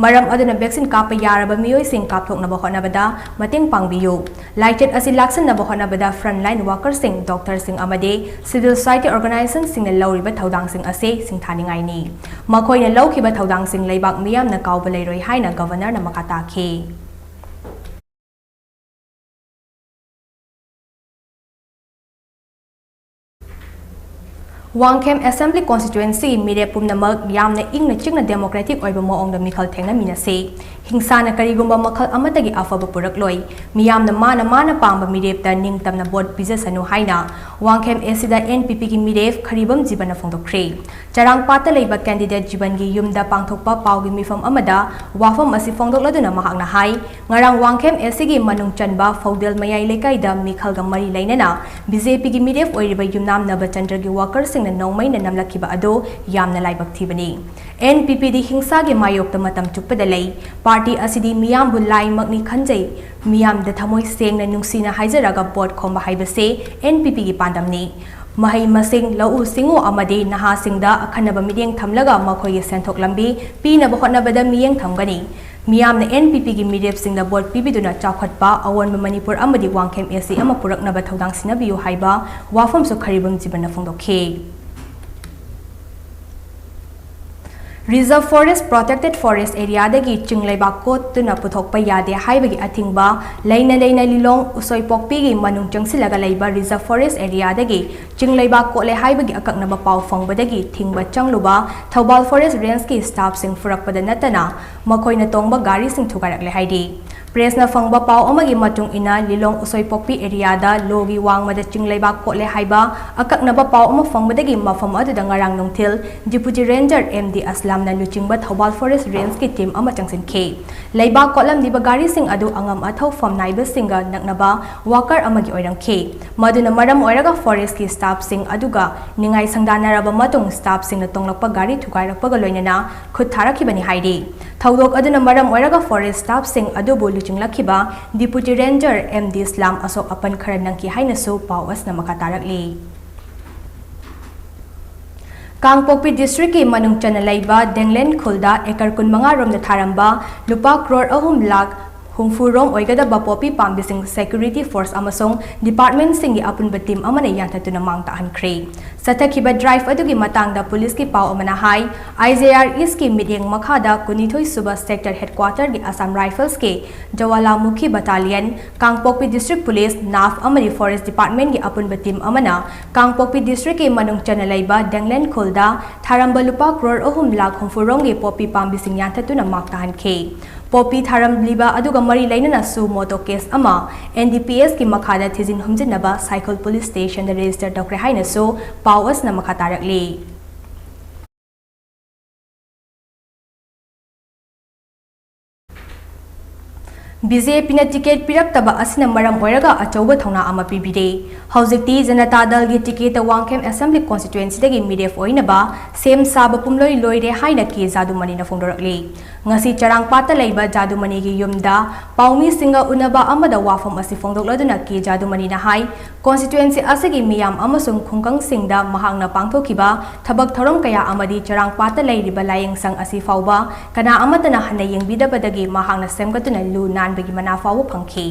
ꯃꯔꯝ ꯑꯗꯨꯅ vaccine ꯀꯥꯞꯄ ꯌꯥꯔꯕ ꯃꯤꯑꯣꯏꯁꯤꯡ ꯀꯥꯞꯊꯣꯛꯅꯕ ꯍꯣꯠꯅꯕꯗ ꯃꯇꯦꯡ ꯄꯥꯡꯕꯤꯌꯨ꯫ ꯂꯥꯏꯆꯠ ꯑꯁꯤ ꯂꯥꯛꯁꯤꯟꯅꯕ ꯍꯣꯠꯅꯕꯗ frontline worker ꯁꯤꯡ, doctor ꯁꯤꯡ ꯑꯃꯗꯤ civil society organization ꯁꯤꯡꯅ ꯂꯧꯔꯤꯕ ꯊꯧꯗꯥꯡꯁꯤꯡ ꯑꯁꯤ ꯁꯤꯡꯊꯥꯅꯤꯡꯉꯥꯏꯅꯤ꯫ ꯃꯈꯣꯏꯅ ꯂꯧꯈꯤꯕ ꯊꯧꯗꯥꯡꯁꯤꯡ ꯂꯩꯕꯥꯛ ꯃꯤꯌꯥꯝꯅ ꯀꯥꯎꯕ ꯂꯩꯔꯣꯏ ꯍꯥꯏꯅ Governor ꯅ ꯃꯈꯥ ꯇꯥꯈꯤ꯫ ꯋꯥꯡꯈꯦꯝ Assembly Constituency ꯒꯤ ꯃꯤꯔꯦꯞ ꯄꯨꯝꯅꯃꯛ ꯌꯥꯝꯅ ꯏꯪꯅ ꯆꯤꯛꯅ democratic ꯑꯣꯏꯕ ꯃꯑꯣꯡꯗ ꯃꯤꯈꯜ ꯊꯦꯡꯅꯃꯤꯟꯅꯁꯤ꯫ ꯍꯤꯡꯁꯥꯅ ꯀꯔꯤꯒꯨꯝꯕ ꯃꯈꯜ ꯑꯃꯠꯇꯒꯤ ꯑꯐꯕ ꯄꯨꯔꯛꯂꯣꯏ꯫ ꯃꯤꯌꯥꯝꯅ ꯃꯥꯅ ꯃꯥꯅ ꯄꯥꯝꯕ ꯃꯤꯔꯦꯞꯇ ꯅꯤꯡꯇꯝꯅ vote ꯄꯤꯖꯁꯅꯨ ꯍꯥꯏꯅ ꯋꯥꯡꯈꯦꯝ AC ꯗ NPP ꯒꯤ ꯃꯤꯔꯦꯞ ꯈꯔꯤꯕꯝ ꯖꯤꯕꯟꯅ ꯐꯣꯡꯗꯣꯛꯈ꯭ꯔꯦ꯫ ꯆꯔꯥꯡꯄꯥꯠꯇ ꯂꯩꯕ candidate ꯖꯤꯕꯟꯒꯤ ꯌꯨꯝꯗ ꯄꯥꯡꯊꯣꯛꯄ ꯄꯥꯎꯒꯤ ꯃꯤꯐꯝ ꯑꯃꯗ ꯋꯥꯐꯝ ꯑꯁꯤ ꯐꯣꯡꯗꯣꯛꯂꯗꯨꯅ ꯃꯍꯥꯛꯅ ꯍꯥꯏ, ꯉꯔꯥꯡ ꯋꯥꯡꯈꯦꯝ AC ꯒꯤ ꯃꯅꯨꯡ ꯆꯟꯕ ꯐꯧꯗꯦꯜ ꯃꯌꯥꯏ ꯂꯩꯀꯥꯏꯗ ꯃꯤꯈꯜꯒ ꯃꯔꯤ ꯂꯩꯅꯅ BJP ꯒꯤ ꯃꯤꯔꯦꯞ ꯑꯣꯏꯔꯤꯕ ꯌꯨꯝꯅꯥꯝ ꯅꯕꯆꯟꯗ꯭ꯔꯒꯤ worker ꯁꯤꯡꯅ ꯅꯣꯡꯃꯩꯅ ꯅꯝꯂꯛꯈꯤꯕ ꯑꯗꯨ ꯌꯥꯝꯅ ꯂꯥꯏꯕꯛ ꯊꯤꯕꯅꯤ꯫ NPP ꯗꯤ ꯍꯤꯡꯁꯥꯒꯤ ꯃꯥꯌꯣꯛꯇ ꯃꯇꯝ ꯆꯨꯞꯄꯗ ꯂꯩ꯫ Party ꯑꯁꯤꯗꯤ ꯃꯤꯌꯥꯝꯕꯨ ꯂꯥꯏꯃꯛꯅꯤ ꯈꯟꯖꯩ꯫ ꯃꯤꯌꯥꯝꯗ ꯊꯃꯣꯏ ꯁꯦꯡꯅ ꯅꯨꯡꯁꯤꯅ ꯍꯥꯏꯖꯔꯒ vote ꯈꯣꯝꯕ ꯍꯥꯏꯕꯁꯦ NPP ꯒꯤ ꯄꯥꯟꯗꯝꯅꯤ꯫ ꯃꯍꯩ ꯃꯁꯤꯡ, ꯂꯧꯎ ꯁꯤꯡꯎ ꯑꯃꯗꯤ ꯅꯍꯥꯁꯤꯡꯗ ꯑꯈꯟꯅꯕ ꯃꯤꯠꯌꯦꯡ ꯊꯝꯂꯒ ꯃꯈꯣꯏꯒꯤ ꯁꯦꯟꯊꯣꯛ ꯂꯝꯕꯤ ꯄꯤꯅꯕ ꯍꯣꯠꯅꯕꯗ ꯃꯤꯠꯌꯦꯡ ꯊꯝꯒꯅꯤ꯫ ꯃꯤꯌꯥꯝꯅ NPP ꯒꯤ ꯃꯤꯔꯦꯞꯁꯤꯡꯗ vote ꯄꯤꯕꯤꯗꯨꯅ ꯆꯥꯎꯈꯠꯄ, ꯑꯑꯣꯟꯕ ꯃꯅꯤꯄꯨꯔ ꯑꯃꯗꯤ ꯋꯥꯡꯈꯦꯝ AC ꯑꯃ ꯄꯨꯔꯛꯅꯕ ꯊꯧꯗꯥꯡ ꯁꯤꯟꯅꯕꯤꯌꯨ ꯍꯥꯏꯕ ꯋꯥꯐꯝꯁꯨ ꯈꯔꯤꯕꯝ ꯖꯤꯕꯟꯅ ꯐꯣꯡꯗꯣꯛꯈꯤ꯫ Reserve Forest, Protected Forest Area ꯗꯒꯤ ꯆꯤꯡ ꯂꯩꯕꯥꯛ ꯀꯣꯠꯇꯨꯅ ꯄꯨꯊꯣꯛꯄ ꯌꯥꯗꯦ ꯍꯥꯏꯕꯒꯤ ꯑꯊꯤꯡꯕ ꯂꯩꯅ ꯂꯩꯅ ꯂꯤꯂꯣꯡ ꯎꯁꯣꯏꯄꯣꯛꯄꯤꯒꯤ ꯃꯅꯨꯡ ꯆꯪꯁꯤꯜꯂꯒ ꯂꯩꯕ Reserve Forest Area ꯗꯒꯤ ꯆꯤꯡ ꯂꯩꯕꯥꯛ ꯀꯣꯠꯂꯦ ꯍꯥꯏꯕꯒꯤ ꯑꯀꯛꯅꯕ ꯄꯥꯎ ꯐꯪꯕꯗꯒꯤ ꯊꯤꯡꯕ ꯆꯪꯂꯨꯕ ꯊꯧꯕꯥꯜ Forest Range ꯀꯤ staff ꯁꯤꯡ ꯐꯨꯔꯛꯄꯗ ꯅꯠꯇꯅ ꯃꯈꯣꯏꯅ ꯇꯣꯡꯕ ꯒꯥꯔꯤꯁꯤꯡ ꯊꯨꯒꯥꯏꯔꯛꯂꯦ ꯍꯥꯏꯔꯤ꯫ Press ꯅ ꯐꯪꯕ ꯄꯥꯎ ꯑꯃꯒꯤ ꯃꯇꯨꯡ ꯏꯟꯅ, ꯂꯤꯂꯣꯡ ꯎꯁꯣꯏꯄꯣꯛꯄꯤ area ꯗ ꯂꯣꯒꯤ ꯋꯥꯡꯃꯗ ꯆꯤꯡ ꯂꯩꯕꯥꯛ ꯀꯣꯠꯂꯦ ꯍꯥꯏꯕ ꯑꯀꯛꯅꯕ ꯄꯥꯎ ꯑꯃ ꯐꯪꯕꯗꯒꯤ ꯃꯐꯝ ꯑꯗꯨꯗ ꯉꯔꯥꯡ ꯅꯨꯡꯊꯤꯜ Deputy Ranger M D ꯑꯁꯂꯝꯅ ꯂꯨꯆꯤꯡꯕ ꯊꯧꯕꯥꯜ Forest Range ꯀꯤ team ꯑꯃ ꯆꯪꯁꯤꯟꯈꯤ꯫ ꯂꯩꯕꯥꯛ ꯀꯣꯠꯂꯝꯂꯤꯕ ꯒꯥꯔꯤꯁꯤꯡ ꯑꯗꯨ ꯑꯉꯝ ꯑꯊꯧ ꯐꯝ ꯅꯥꯏꯕꯁꯤꯡꯒ ꯅꯛꯅꯕ worker ꯑꯃꯒꯤ ꯑꯣꯏꯔꯝꯈꯤ꯫ ꯃꯗꯨꯅ ꯃꯔꯝ ꯑꯣꯏꯔꯒ forest ꯀꯤ staff ꯁꯤꯡ ꯑꯗꯨꯒ ꯅꯤꯡꯉꯥꯏ ꯁꯪꯗꯥꯅꯔꯕ ꯃꯇꯨꯡ staff ꯁꯤꯡꯅ ꯇꯣꯡꯂꯛꯄ ꯒꯥꯔꯤ ꯊꯨꯒꯥꯏꯔꯛꯄꯒ ꯂꯣꯏꯅꯅ ꯈꯨꯠ ꯊꯥꯔꯛꯈꯤꯕꯅꯤ ꯍꯥꯏꯔꯤ꯫ ꯊꯧꯗꯣꯛ ꯑꯗꯨꯅ ꯃꯔꯝ ꯑꯣꯏꯔꯒ forest staff ꯁꯤꯡ ꯑꯗꯨꯕꯨ ꯂꯨꯆꯤꯡꯂꯛꯈꯤꯕ Deputy Ranger M D ꯏꯁꯂꯥꯝ ꯑꯁꯣꯛ ꯑꯄꯟ ꯈꯔ ꯅꯪꯈꯤ ꯍꯥꯏꯅꯁꯨ ꯄꯥꯎ ꯑꯁꯤꯅ ꯃꯈꯥ ꯇꯥꯔꯛꯂꯤ꯫ ꯀꯥꯡꯄꯣꯛꯄꯤ district ꯀꯤ ꯃꯅꯨꯡ ꯆꯟꯅ ꯂꯩꯕ ꯗꯦꯡꯂꯦꯟ ꯈꯨꯜꯗ acre ꯀꯨꯟꯃꯉꯥ ꯔꯣꯝꯗ ꯊꯥꯔꯝꯕ ꯂꯨꯄꯥ crore ꯑꯍꯨꯝ ꯂꯥꯈ ꯍꯨꯝꯐꯨ ꯔꯣꯝ ꯑꯣꯏꯒꯗꯕ ꯄꯣꯄꯤ ꯄꯥꯝꯕꯤꯁꯤꯡ security force ꯑꯃꯁꯨꯡ departmentꯁꯤꯡꯒꯤ ꯑꯄꯨꯟꯕ team ꯑꯃꯅ ꯌꯥꯟꯊꯠꯇꯨꯅ ꯃꯥꯡ ꯇꯥꯛꯍꯟꯈ꯭ꯔꯦ꯫ ꯆꯠꯊꯈꯤꯕ drive ꯑꯗꯨꯒꯤ ꯃꯇꯥꯡꯗ policeꯀꯤ ꯄꯥꯎ ꯑꯃꯅ ꯍꯥꯏ, I J R Eastꯀꯤ ꯃꯤꯠꯌꯦꯡ ꯃꯈꯥꯗ ꯀꯨꯟꯅꯤꯊꯣꯏ ꯁꯨꯕ sector headquarterꯒꯤ Assam Riflesꯀꯤ Jawalamukhi Battalion, ꯀꯥꯡꯄꯣꯛꯄꯤ District Police, NAF ꯑꯃꯗꯤ Forest Departmentꯀꯤ ꯑꯄꯨꯟꯕ team ꯑꯃꯅ ꯀꯥꯡꯄꯣꯛꯄꯤ Districtꯀꯤ ꯃꯅꯨꯡ ꯆꯟꯅ ꯂꯩꯕ ꯗꯦꯡꯂꯦꯟ ꯈꯨꯜꯗ ꯊꯥꯔꯝꯕ ꯂꯨꯄꯥ ꯀ꯭ꯔꯣꯔ ꯑꯍꯨꯝ ꯂꯥꯈ ꯍꯨꯝꯐꯨ ꯔꯣꯝꯒꯤ ꯄꯣꯄꯤ ꯄꯥꯝꯕꯤꯁꯤꯡ ꯌꯥꯟꯊꯠꯇꯨꯅ ꯃꯥꯡ ꯇꯥꯍꯟꯈꯤ꯫ ꯄꯣꯄꯤ ꯊꯥꯔꯝꯂꯤꯕ ꯑꯗꯨꯒ ꯃꯔꯤ ꯂꯩꯅꯅ suo motu case ꯑꯃ N D P Sꯀꯤ ꯃꯈꯥꯗ ꯊꯤꯖꯤꯟ ꯍꯨꯝꯖꯤꯟꯅꯕ ꯁꯥꯏꯈꯣꯜ police stationꯗ register ꯇꯧꯈ꯭ꯔꯦ ꯍꯥꯏꯅꯁꯨ ꯄꯥꯎ ꯑꯁꯤꯅ ꯃꯈꯥ ꯇꯥꯔꯛꯂꯤ꯫ B J Pꯅ ticket ꯄꯤꯔꯛꯇꯕ ꯑꯁꯤꯅ ꯃꯔꯝ ꯑꯣꯏꯔꯒ ꯑꯆꯧꯕ ꯊꯧꯅꯥ ꯑꯃ ꯄꯤꯕꯤꯔꯦ꯫ ꯍꯧꯖꯤꯛꯇꯤ ꯖꯅꯇꯥ ꯗꯜꯒꯤ ticketꯇ ꯋꯥꯡꯈꯦꯝ Assembly Constituencyꯗꯒꯤ ꯃꯤꯔꯦꯞ ꯑꯣꯏꯅꯕ ꯁꯦꯝ ꯁꯥꯕ ꯄꯨꯝꯂꯣꯏ ꯂꯣꯏꯔꯦ ꯍꯥꯏꯅ ꯀꯦ ꯖꯥꯗꯨꯃꯅꯤꯅ ꯐꯣꯡꯗꯣꯔꯛꯂꯤ꯫ ꯉꯁꯤ ꯆꯔꯥꯡꯄꯥꯠꯇ ꯂꯩꯕ ꯖꯥꯗꯨꯃꯅꯤꯒꯤ ꯌꯨꯝꯗ ꯄꯥꯎꯃꯤꯁꯤꯡꯒ ꯎꯅꯕ ꯑꯃꯗ ꯋꯥꯐꯝ ꯑꯁꯤ ꯐꯣꯡꯗꯣꯛꯂꯗꯨꯅ ꯀꯦ ꯖꯥꯗꯨꯃꯅꯤꯅ ꯍꯥꯏ, constituency ꯑꯁꯤꯒꯤ ꯃꯤꯌꯥꯝ ꯑꯃꯁꯨꯡ ꯈꯨꯡꯒꯪꯁꯤꯡꯗ ꯃꯍꯥꯛꯅ ꯄꯥꯡꯊꯣꯛꯈꯤꯕ ꯊꯕꯛ ꯊꯧꯔꯝ ꯀꯌꯥ ꯑꯃꯗꯤ ꯆꯔꯥꯡꯄꯥꯠꯇ ꯂꯩꯔꯤꯕ ꯂꯥꯏꯌꯦꯡꯁꯪ ꯑꯁꯤ ꯐꯥꯎꯕ ꯀꯅꯥ ꯑꯃꯠꯇꯅ ꯍꯟꯅ ꯌꯦꯡꯕꯤꯗꯕꯗꯒꯤ ꯃꯍꯥꯛꯅ ꯁꯦꯝꯒꯠꯇꯨꯅ ꯂꯨ ꯅꯥꯟꯕꯒꯤ ꯃꯅꯥ ꯐꯥꯎꯕ ꯐꯪꯈꯤ꯫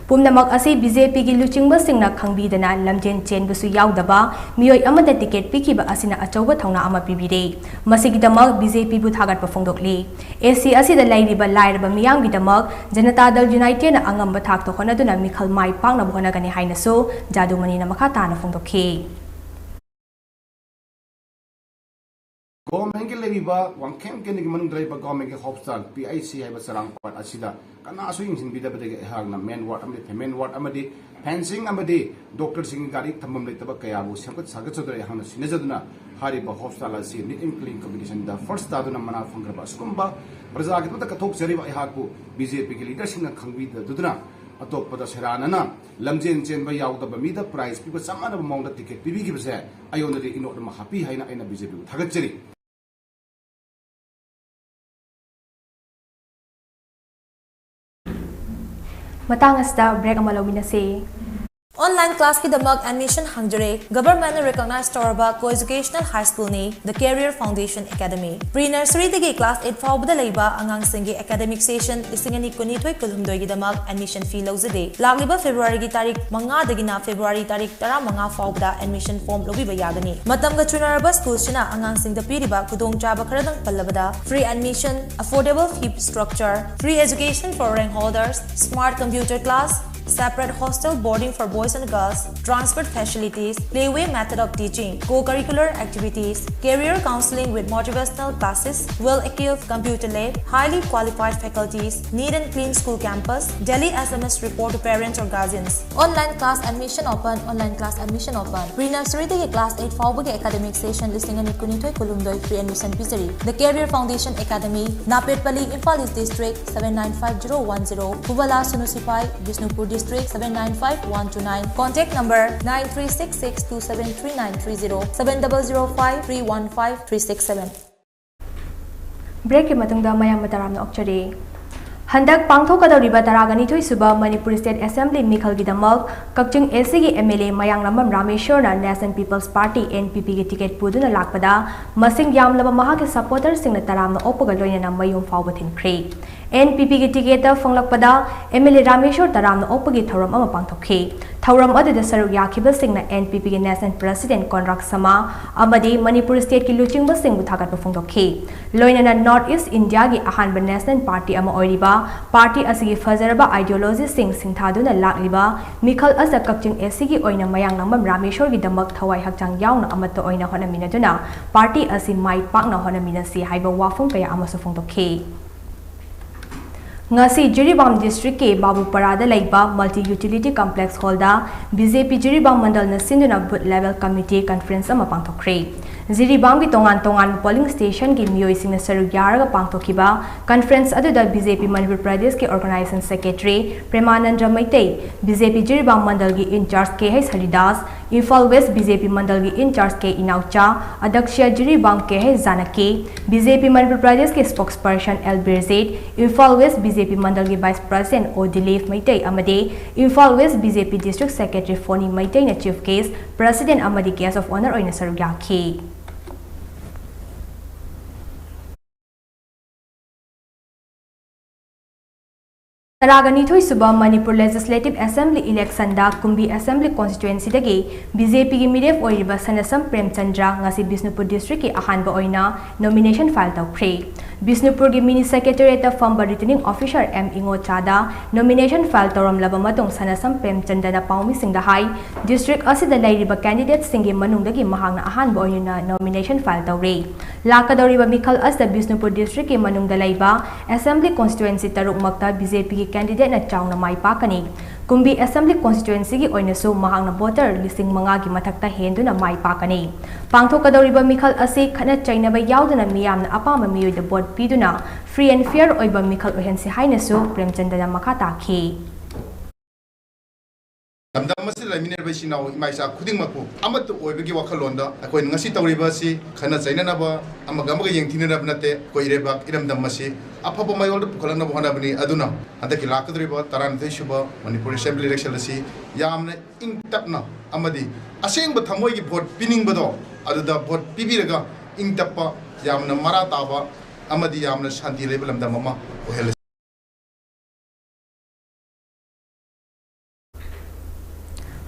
ꯄꯨꯝꯅꯃꯛ ꯑꯁꯤ B J Pꯒꯤ ꯂꯨꯆꯤꯡꯕꯁꯤꯡꯅ ꯈꯪꯕꯤꯗꯅ ꯂꯝꯖꯦꯟ ꯆꯦꯟꯕꯁꯨ ꯌꯥꯎꯗꯕ ꯃꯤꯑꯣꯏ ꯑꯃꯗ ticket ꯄꯤꯈꯤꯕ ꯑꯁꯤꯅ ꯑꯆꯧꯕ ꯊꯧꯅꯥ ꯑꯃ ꯄꯤꯕꯤꯔꯦ꯫ ꯃꯁꯤꯒꯤꯗꯃꯛ B J Pꯕꯨ ꯊꯥꯒꯠꯄ ꯐꯣꯡꯗꯣꯛꯂꯤ꯫ A C ꯑꯁꯤꯗ ꯂꯩꯔꯤꯕ ꯂꯥꯏꯔꯕ ꯃꯤꯌꯥꯝꯒꯤꯗꯃꯛ ꯖꯅꯇꯥ ꯗꯜ Unitedꯅ ꯑꯉꯝꯕ ꯊꯥꯛꯇ ꯍꯣꯠꯅꯗꯨꯅ ꯃꯤꯈꯜ ꯃꯥꯏ ꯄꯥꯛꯅꯕ ꯍꯣꯠꯅꯒꯅꯤ ꯍꯥꯏꯅꯁꯨ ꯖꯥꯗꯨꯃꯅꯤꯅ ꯃꯈꯥ ꯇꯥꯅ ꯐꯣꯡꯗꯣꯛꯈꯤ꯫ Governmentꯀꯤ ꯂꯩꯔꯤꯕ ꯋꯥꯡꯈꯦꯝ ꯀꯦꯟꯗ꯭ꯔꯒꯤ ꯃꯅꯨꯡꯗ ꯂꯩꯔꯤꯕ governmentꯀꯤ hospital P I C ꯍꯥꯏꯕ ꯆꯔꯥꯡꯄꯥꯠ ꯑꯁꯤꯗ ꯀꯅꯥꯁꯨ ꯌꯦꯡꯁꯤꯟꯕꯤꯗꯕꯗꯒꯤ ꯑꯩꯍꯥꯛꯅ main ward ꯑꯃꯗꯤ female ward ꯑꯃꯗꯤ fencing ꯑꯃꯗꯤ doctorꯁꯤꯡꯒꯤ ꯒꯥꯔꯤ ꯊꯝꯐꯝ ꯂꯩꯇꯕ ꯀꯌꯥꯕꯨ ꯁꯦꯝꯒꯠ ꯁꯥꯒꯠꯆꯗꯨꯅ ꯑꯩꯍꯥꯛꯅ ꯁꯤꯟꯅꯖꯗꯨꯅ ꯍꯥꯏꯔꯤꯕ hospital ꯑꯁꯤ neat and clean competitionꯗ first ꯇꯥꯗꯨꯅ ꯃꯅꯥ ꯐꯪꯈ꯭ꯔꯕ ꯑꯁꯤꯒꯨꯝꯕ ꯄ꯭ꯔꯖꯥꯒꯤꯗꯃꯛꯇ ꯀꯠꯊꯣꯛꯆꯔꯤꯕ ꯑꯩꯍꯥꯛꯄꯨ B J Pꯒꯤ leaderꯁꯤꯡꯅ ꯈꯪꯕꯤꯗꯗꯨꯅ ꯑꯇꯣꯞꯄꯗ ꯁꯦꯔꯥꯟꯅꯅ ꯂꯝꯖꯦꯟ ꯆꯦꯟꯕ ꯌꯥꯎꯗꯕ ꯃꯤꯗ prize ꯄꯤꯕ ꯆꯞ ꯃꯥꯟꯅꯕ ꯃꯑꯣꯡꯗ ticket ꯄꯤꯕꯤꯈꯤꯕꯁꯦ ꯑꯩꯉꯣꯟꯗꯗꯤ ꯏꯅꯣꯠ ꯑꯃ ꯍꯥꯞꯄꯤ ꯍꯥꯏꯅ ꯑꯩꯅ B J Pꯕꯨ ꯊꯥꯒꯠꯆꯔꯤ꯫ ꯃꯇꯥꯡ ꯑꯁꯤꯗ break ꯑꯃ ꯂꯧꯃꯤꯟꯅꯁꯤ꯫ Online classꯀꯤꯗꯃꯛ admission ꯍꯥꯡꯖꯔꯦ꯫ Governmentꯅ recognize ꯇꯧꯔꯕ co-educational high schoolꯅꯤ, The Career Foundation Academy꯫ Pre nurseryꯗꯒꯤ class eight ꯐꯥꯎꯕꯗ ꯂꯩꯕ ꯑꯉꯥꯡꯁꯤꯡꯒꯤ academic session ꯂꯤꯁꯤꯡ ꯑꯅꯤ ꯀꯨꯟꯅꯤꯊꯣꯏ ꯀꯨꯟꯍꯨꯝꯗꯣꯏꯒꯤꯗꯃꯛ admission fee ꯂꯧꯖꯗꯦ꯫ ꯂꯥꯛꯂꯤꯕ Februaryꯒꯤ ꯇꯥꯔꯤꯛ ꯃꯉꯥꯗꯒꯤꯅ February ꯇꯥꯔꯤꯛ ꯇꯔꯥꯃꯉꯥ ꯐꯥꯎꯕꯗ admission form ꯂꯧꯕꯤꯕ ꯌꯥꯒꯅꯤ꯫ ꯃꯇꯝꯒ ꯆꯨꯅꯔꯕ schoolꯁꯤꯅ ꯑꯉꯥꯡꯁꯤꯡꯗ ꯄꯤꯔꯤꯕ ꯈꯨꯗꯣꯡꯆꯥꯕ ꯈꯔꯗꯪ ꯄꯜꯂꯕꯗ, free admission, affordable fee structure, free education for rank holders, smart computer class, separate hostel boarding for boys and girls, transport facilities, playway method of teaching, co-curricular activities, career counseling with motivational classes, well-equipped computer lab, highly qualified faculties, neat and clean school campus, daily S M S report to parents or guardians. Online class admission open, online class admission open. Pre nurseryꯗꯒꯤ class eight ꯐꯥꯎꯕꯒꯤ academic session ꯂꯤꯁꯤꯡ ꯑꯅꯤ ꯀꯨꯟꯅꯤꯊꯣꯏ ꯀꯨꯟꯍꯨꯝꯗꯣꯏ free admission ꯄꯤꯖꯔꯤ꯫ The Career Foundation Academy, ꯅꯥꯄꯦꯠꯄꯂꯤ, Imphal East District, seven nine five zero one zero, ꯐꯨꯕꯂꯥ ꯁꯨꯅꯨ ꯁꯤꯄꯥꯏ, Bishnupur District, seven nine five one two nine. Contact number nine three six six two seven three nine three zero, seven double zero five three one five three six seven. Breakꯀꯤ ꯃꯇꯨꯡꯗ ꯃꯌꯥꯝꯕ ꯇꯔꯥꯝꯅ ꯑꯣꯛꯆꯔꯤ꯫ ꯍꯟꯗꯛ ꯄꯥꯡꯊꯣꯛꯀꯗꯧꯔꯤꯕ ꯇꯔꯥꯒ ꯅꯤꯊꯣꯏ ꯁꯨꯕ ꯃꯅꯤꯄꯨꯔ State Assembly ꯃꯤꯈꯜꯒꯤꯗꯃꯛ ꯀꯛꯆꯤꯡ ACꯒꯤ MLA ꯃꯌꯥꯡꯂꯥꯝꯕꯝ ꯔꯥꯃꯦꯁꯣꯔꯅ National People's Party, NPPꯒꯤ ticket ꯄꯨꯗꯨꯅ ꯂꯥꯛꯄꯗ ꯃꯁꯤꯡ ꯌꯥꯝꯂꯕ ꯃꯍꯥꯛꯀꯤ supporterꯁꯤꯡꯅ ꯇꯔꯥꯝꯅ ꯑꯣꯛꯄꯒ ꯂꯣꯏꯅꯅ ꯃꯌꯨꯝ ꯐꯥꯎꯕ ꯊꯤꯟꯈ꯭ꯔꯦ꯫ NPPꯒꯤ ticketꯇ ꯐꯪꯂꯛꯄꯗ MLA ꯔꯥꯃꯦꯁꯣꯔ ꯇꯔꯥꯝꯅ ꯑꯣꯛꯄꯒꯤ ꯊꯧꯔꯝ ꯑꯃ ꯄꯥꯡꯊꯣꯛꯈꯤ꯫ ꯊꯧꯔꯝ ꯑꯗꯨꯗ ꯁꯔꯨꯛ ꯌꯥꯈꯤꯕꯁꯤꯡꯅ NPPꯒꯤ National President ꯀꯣꯟꯔꯥꯛ ꯁꯃꯥ ꯑꯃꯗꯤ ꯃꯅꯤꯄꯨꯔ Stateꯀꯤ ꯂꯨꯆꯤꯡꯕꯁꯤꯡꯕꯨ ꯊꯥꯒꯠꯄ ꯐꯣꯡꯗꯣꯛꯈꯤ꯫ ꯂꯣꯏꯅꯅ North East Indiaꯒꯤ ꯑꯍꯥꯟꯕ national party ꯑꯃ ꯑꯣꯏꯔꯤꯕ party ꯑꯁꯤꯒꯤ ꯐꯖꯔꯕ ideologyꯁꯤꯡ ꯁꯤꯡꯊꯥꯗꯨꯅ ꯂꯥꯛꯂꯤꯕ ꯃꯤꯈꯜ ꯑꯁꯤꯗ ꯀꯛꯆꯤꯡ ACꯒꯤ ꯑꯣꯏꯅ ꯃꯌꯥꯡꯂꯥꯝꯕꯝ ꯔꯥꯃꯦꯁꯣꯔꯒꯤꯗꯃꯛ ꯊꯋꯥꯏ ꯍꯛꯆꯥꯡ ꯌꯥꯎꯅ ꯑꯃꯠꯇ ꯑꯣꯏꯅ ꯍꯣꯠꯅꯃꯤꯟꯅꯗꯨꯅ party ꯑꯁꯤ ꯃꯥꯏ ꯄꯥꯛꯅ ꯍꯣꯠꯅꯃꯤꯟꯅꯁꯤ ꯍꯥꯏꯕ ꯋꯥꯐꯝ ꯀꯌꯥ ꯑꯃꯁꯨ ꯐꯣꯡꯗꯣꯛꯈꯤ꯫ ꯉꯁꯤ ꯖꯤꯔꯤꯕꯥꯝ Districtꯀꯤ ꯕꯥꯕꯨꯄꯔꯥꯗ ꯂꯩꯕ Multi Utility Complex Hallꯗ BJP Jiribam ꯃꯟꯗꯜꯅ ꯁꯤꯟꯗꯨꯅ Booth Level Committee Conference ꯑꯃ ꯄꯥꯡꯊꯣꯛꯈ꯭ꯔꯦ꯫ ꯖꯤꯔꯤꯕꯥꯝꯒꯤ ꯇꯣꯉꯥꯟ ꯇꯣꯉꯥꯟꯕ polling stationꯒꯤ ꯃꯤꯑꯣꯏꯁꯤꯡꯅ ꯁꯔꯨꯛ ꯌꯥꯔꯒ ꯄꯥꯡꯊꯣꯛꯈꯤꯕ conference ꯑꯗꯨꯗ BJP ꯃꯅꯤꯄꯨꯔ ꯄ꯭ꯔꯗꯦꯁꯀꯤ Organization Secretary Premananda Meitei, BJP Jiribam ꯃꯟꯗꯜꯒꯤ in-charge K H Haridas, Imphal west B J P ꯃꯟꯗꯜꯒꯤ ꯏꯟꯆꯥꯔꯖ ꯀꯦ ꯏꯅꯥꯎꯆꯥ, ꯑꯗ꯭ꯌꯛꯁ Jiribam K H Janaki, B J P Manipur ꯄ꯭ꯔꯗꯦꯁꯀꯤ spokesperson L Birjit, Imphal west B J P ꯃꯟꯗꯜꯒꯤ vice president O Dilip Meitei ꯑꯃꯗꯤ Imphal west B J P district secretary Phoni ꯃꯩꯇꯩꯅ ꯆꯤꯐ ꯒꯦꯁ꯭ꯠ, ꯄ꯭ꯔꯁꯤꯗꯦꯟꯠ ꯑꯃꯗꯤ ꯒꯦꯁ꯭ꯠ ꯑꯣꯐ ꯑꯣꯅꯔ ꯑꯣꯏꯅ ꯁꯔꯨꯛ ꯌꯥꯈꯤ꯫ ꯇꯔꯥꯒ ꯅꯤꯊꯣꯏ ꯁꯨꯕ ꯃꯅꯤꯄꯨꯔ ꯂꯦꯖꯤꯁꯂꯦꯇꯤꯚ ꯑꯦꯁꯦꯝꯕ꯭ꯂꯤ ꯏꯂꯦꯛꯁꯟꯗ ꯀꯨꯝꯕꯤ ꯑꯦꯁꯦꯝꯕ꯭ꯂꯤ ꯀꯣꯟꯁꯇꯤꯇ꯭ꯋꯦꯟꯁꯤꯗꯒꯤ ꯕꯤ ꯖꯦ ꯄꯤꯒꯤ ꯃꯤꯔꯦꯞ ꯑꯣꯏꯔꯤꯕ ꯁꯅꯥꯁꯝ ꯄ꯭ꯔꯦꯝꯆꯟꯗ꯭ꯔ ꯉꯁꯤ ꯕꯤꯁꯅꯨꯄꯨꯔ ꯗꯤꯁꯇ꯭ꯔꯤꯛꯀꯤ ꯑꯍꯥꯟꯕ ꯑꯣꯏꯅ ꯅꯣꯃꯤꯅꯦꯁꯟ ꯐꯥꯏꯜ ꯇꯧꯈ꯭ꯔꯦ꯫ ꯕꯤꯁꯅꯨꯄꯨꯔꯒꯤ ꯃꯤꯅꯤ ꯁꯦꯀ꯭ꯔꯦꯇꯦꯔꯤꯌꯦꯠꯇ ꯐꯝꯕ ꯔꯤꯇꯔꯅꯤꯡ ꯑꯣꯐꯤꯁꯥꯔ ꯑꯦꯝ ꯏꯉꯣꯆꯥꯗ ꯅꯣꯃꯤꯅꯦꯁꯟ ꯐꯥꯏꯜ ꯇꯧꯔꯝꯂꯕ ꯃꯇꯨꯡ ꯁꯅꯥꯁꯝ ꯄ꯭ꯔꯦꯝꯆꯟꯗ꯭ꯔꯅ ꯄꯥꯎꯃꯤꯁꯤꯡꯗ ꯍꯥꯏ, ꯗꯤꯁꯇ꯭ꯔꯤꯛ ꯑꯁꯤꯗ ꯂꯩꯔꯤꯕ ꯀꯦꯟꯗꯤꯗꯦꯠꯁꯤꯡꯒꯤ ꯃꯅꯨꯡꯗꯒꯤ ꯃꯍꯥꯛꯅ ꯑꯍꯥꯟꯕ ꯑꯣꯏꯅ ꯅꯣꯃꯤꯅꯦꯁꯟ ꯐꯥꯏꯜ ꯇꯧꯔꯦ꯫ ꯂꯥꯛꯀꯗꯧꯔꯤꯕ ꯃꯤꯈꯜ ꯑꯁꯤꯗ ꯕꯤꯁꯅꯨꯄꯨꯔ ꯗꯤꯁꯇ꯭ꯔꯤꯛꯀꯤ ꯃꯅꯨꯡꯗ ꯂꯩꯕ ꯑꯦꯁꯦꯝꯕ꯭ꯂꯤ ꯀꯣꯟꯁꯇꯤꯇ꯭ꯋꯦꯟꯁꯤ ꯇꯔꯨꯛꯃꯛꯇ ꯕꯤ ꯖꯦ ꯄꯤꯒꯤ ꯀꯦꯟꯗꯤꯗꯦꯠꯅ ꯆꯥꯎꯅ ꯃꯥꯏ ꯄꯥꯛꯀꯅꯤ꯫ ꯀꯨꯝꯕꯤ ꯑꯦꯁꯦꯝꯕ꯭ꯂꯤ ꯀꯣꯟꯁꯇꯤꯇ꯭ꯋꯦꯟꯁꯤꯒꯤ ꯑꯣꯏꯅꯁꯨ ꯃꯍꯥꯛꯅ ꯚꯣꯇꯔ ꯂꯤꯁꯤꯡ ꯃꯉꯥꯒꯤ ꯃꯊꯛꯇ ꯍꯦꯟꯗꯨꯅ ꯃꯥꯏ ꯄꯥꯛꯀꯅꯤ꯫ ꯄꯥꯡꯊꯣꯛꯀꯗꯧꯔꯤꯕ ꯃꯤꯈꯜ ꯑꯁꯤ ꯈꯠꯅ ꯆꯩꯅꯕ ꯌꯥꯎꯗꯅ ꯃꯤꯌꯥꯝꯅ ꯑꯄꯥꯝꯕ ꯃꯤꯑꯣꯏꯗ ꯚꯣꯠ ꯄꯤꯗꯨꯅ ꯐ꯭ꯔꯤ ꯑꯦꯟ ꯐꯤꯌꯔ ꯑꯣꯏꯕ ꯃꯤꯈꯜ ꯑꯣꯏꯍꯟꯁꯤ ꯍꯥꯏꯅꯁꯨ ꯄ꯭ꯔꯦꯝꯆꯟꯗ꯭ꯔꯅ ꯃꯈꯥ ꯇꯥꯈꯤ꯫ ꯂꯝꯗꯝ ꯑꯁꯤꯗ ꯂꯩꯃꯤꯟꯅꯔꯤꯕ ꯏꯆꯤꯟ ꯏꯅꯥꯎ ꯏꯃꯥ ꯏꯆꯥ ꯈꯨꯗꯤꯡꯃꯛꯄꯨ ꯑꯃꯠꯇ ꯑꯣꯏꯕꯒꯤ ꯋꯥꯈꯜꯂꯣꯟꯗ ꯑꯩꯈꯣꯏꯅ ꯉꯁꯤ ꯇꯧꯔꯤꯕ ꯑꯁꯤ ꯈꯠꯅ ꯆꯩꯅꯅꯕ, ꯑꯃꯒ ꯑꯃꯒ ꯌꯦꯡꯊꯤꯅꯅꯕ ꯅꯠꯇꯦ꯫ ꯑꯩꯈꯣꯏ ꯏꯔꯩꯕꯥꯛ ꯏꯔꯝꯗꯝ ꯑꯁꯤ ꯑꯐꯕ ꯃꯌꯣꯜꯗ ꯄꯨꯈꯠꯂꯛꯅꯕ ꯍꯣꯠꯅꯕꯅꯤ꯫ ꯑꯗꯨꯅ ꯍꯟꯗꯛꯀꯤ ꯂꯥꯛꯀꯗꯧꯔꯤꯕ ꯇꯔꯥꯅꯤꯊꯣꯏ ꯁꯨꯕ ꯃꯅꯤꯄꯨꯔ ꯑꯦꯁꯦꯝꯕ꯭ꯂꯤ ꯏꯂꯦꯛꯁꯟ ꯑꯁꯤ ꯌꯥꯝꯅ ꯏꯪ ꯇꯞꯅ ꯑꯃꯗꯤ ꯑꯁꯦꯡꯕ ꯊꯃꯣꯏꯒꯤ ꯚꯣꯠ ꯄꯤꯅꯤꯡꯕꯗꯣ ꯑꯗꯨꯗ ꯚꯣꯠ ꯄꯤꯕꯤꯔꯒ ꯏꯪ ꯇꯞꯄ, ꯌꯥꯝꯅ ꯃꯔꯥ ꯇꯥꯕ ꯑꯃꯗꯤ ꯌꯥꯝꯅ ꯁꯥꯟꯇꯤ ꯂꯩꯕ ꯂꯝꯗꯝ ꯑꯃ ꯑꯣꯏꯍꯜꯂꯁꯤ꯫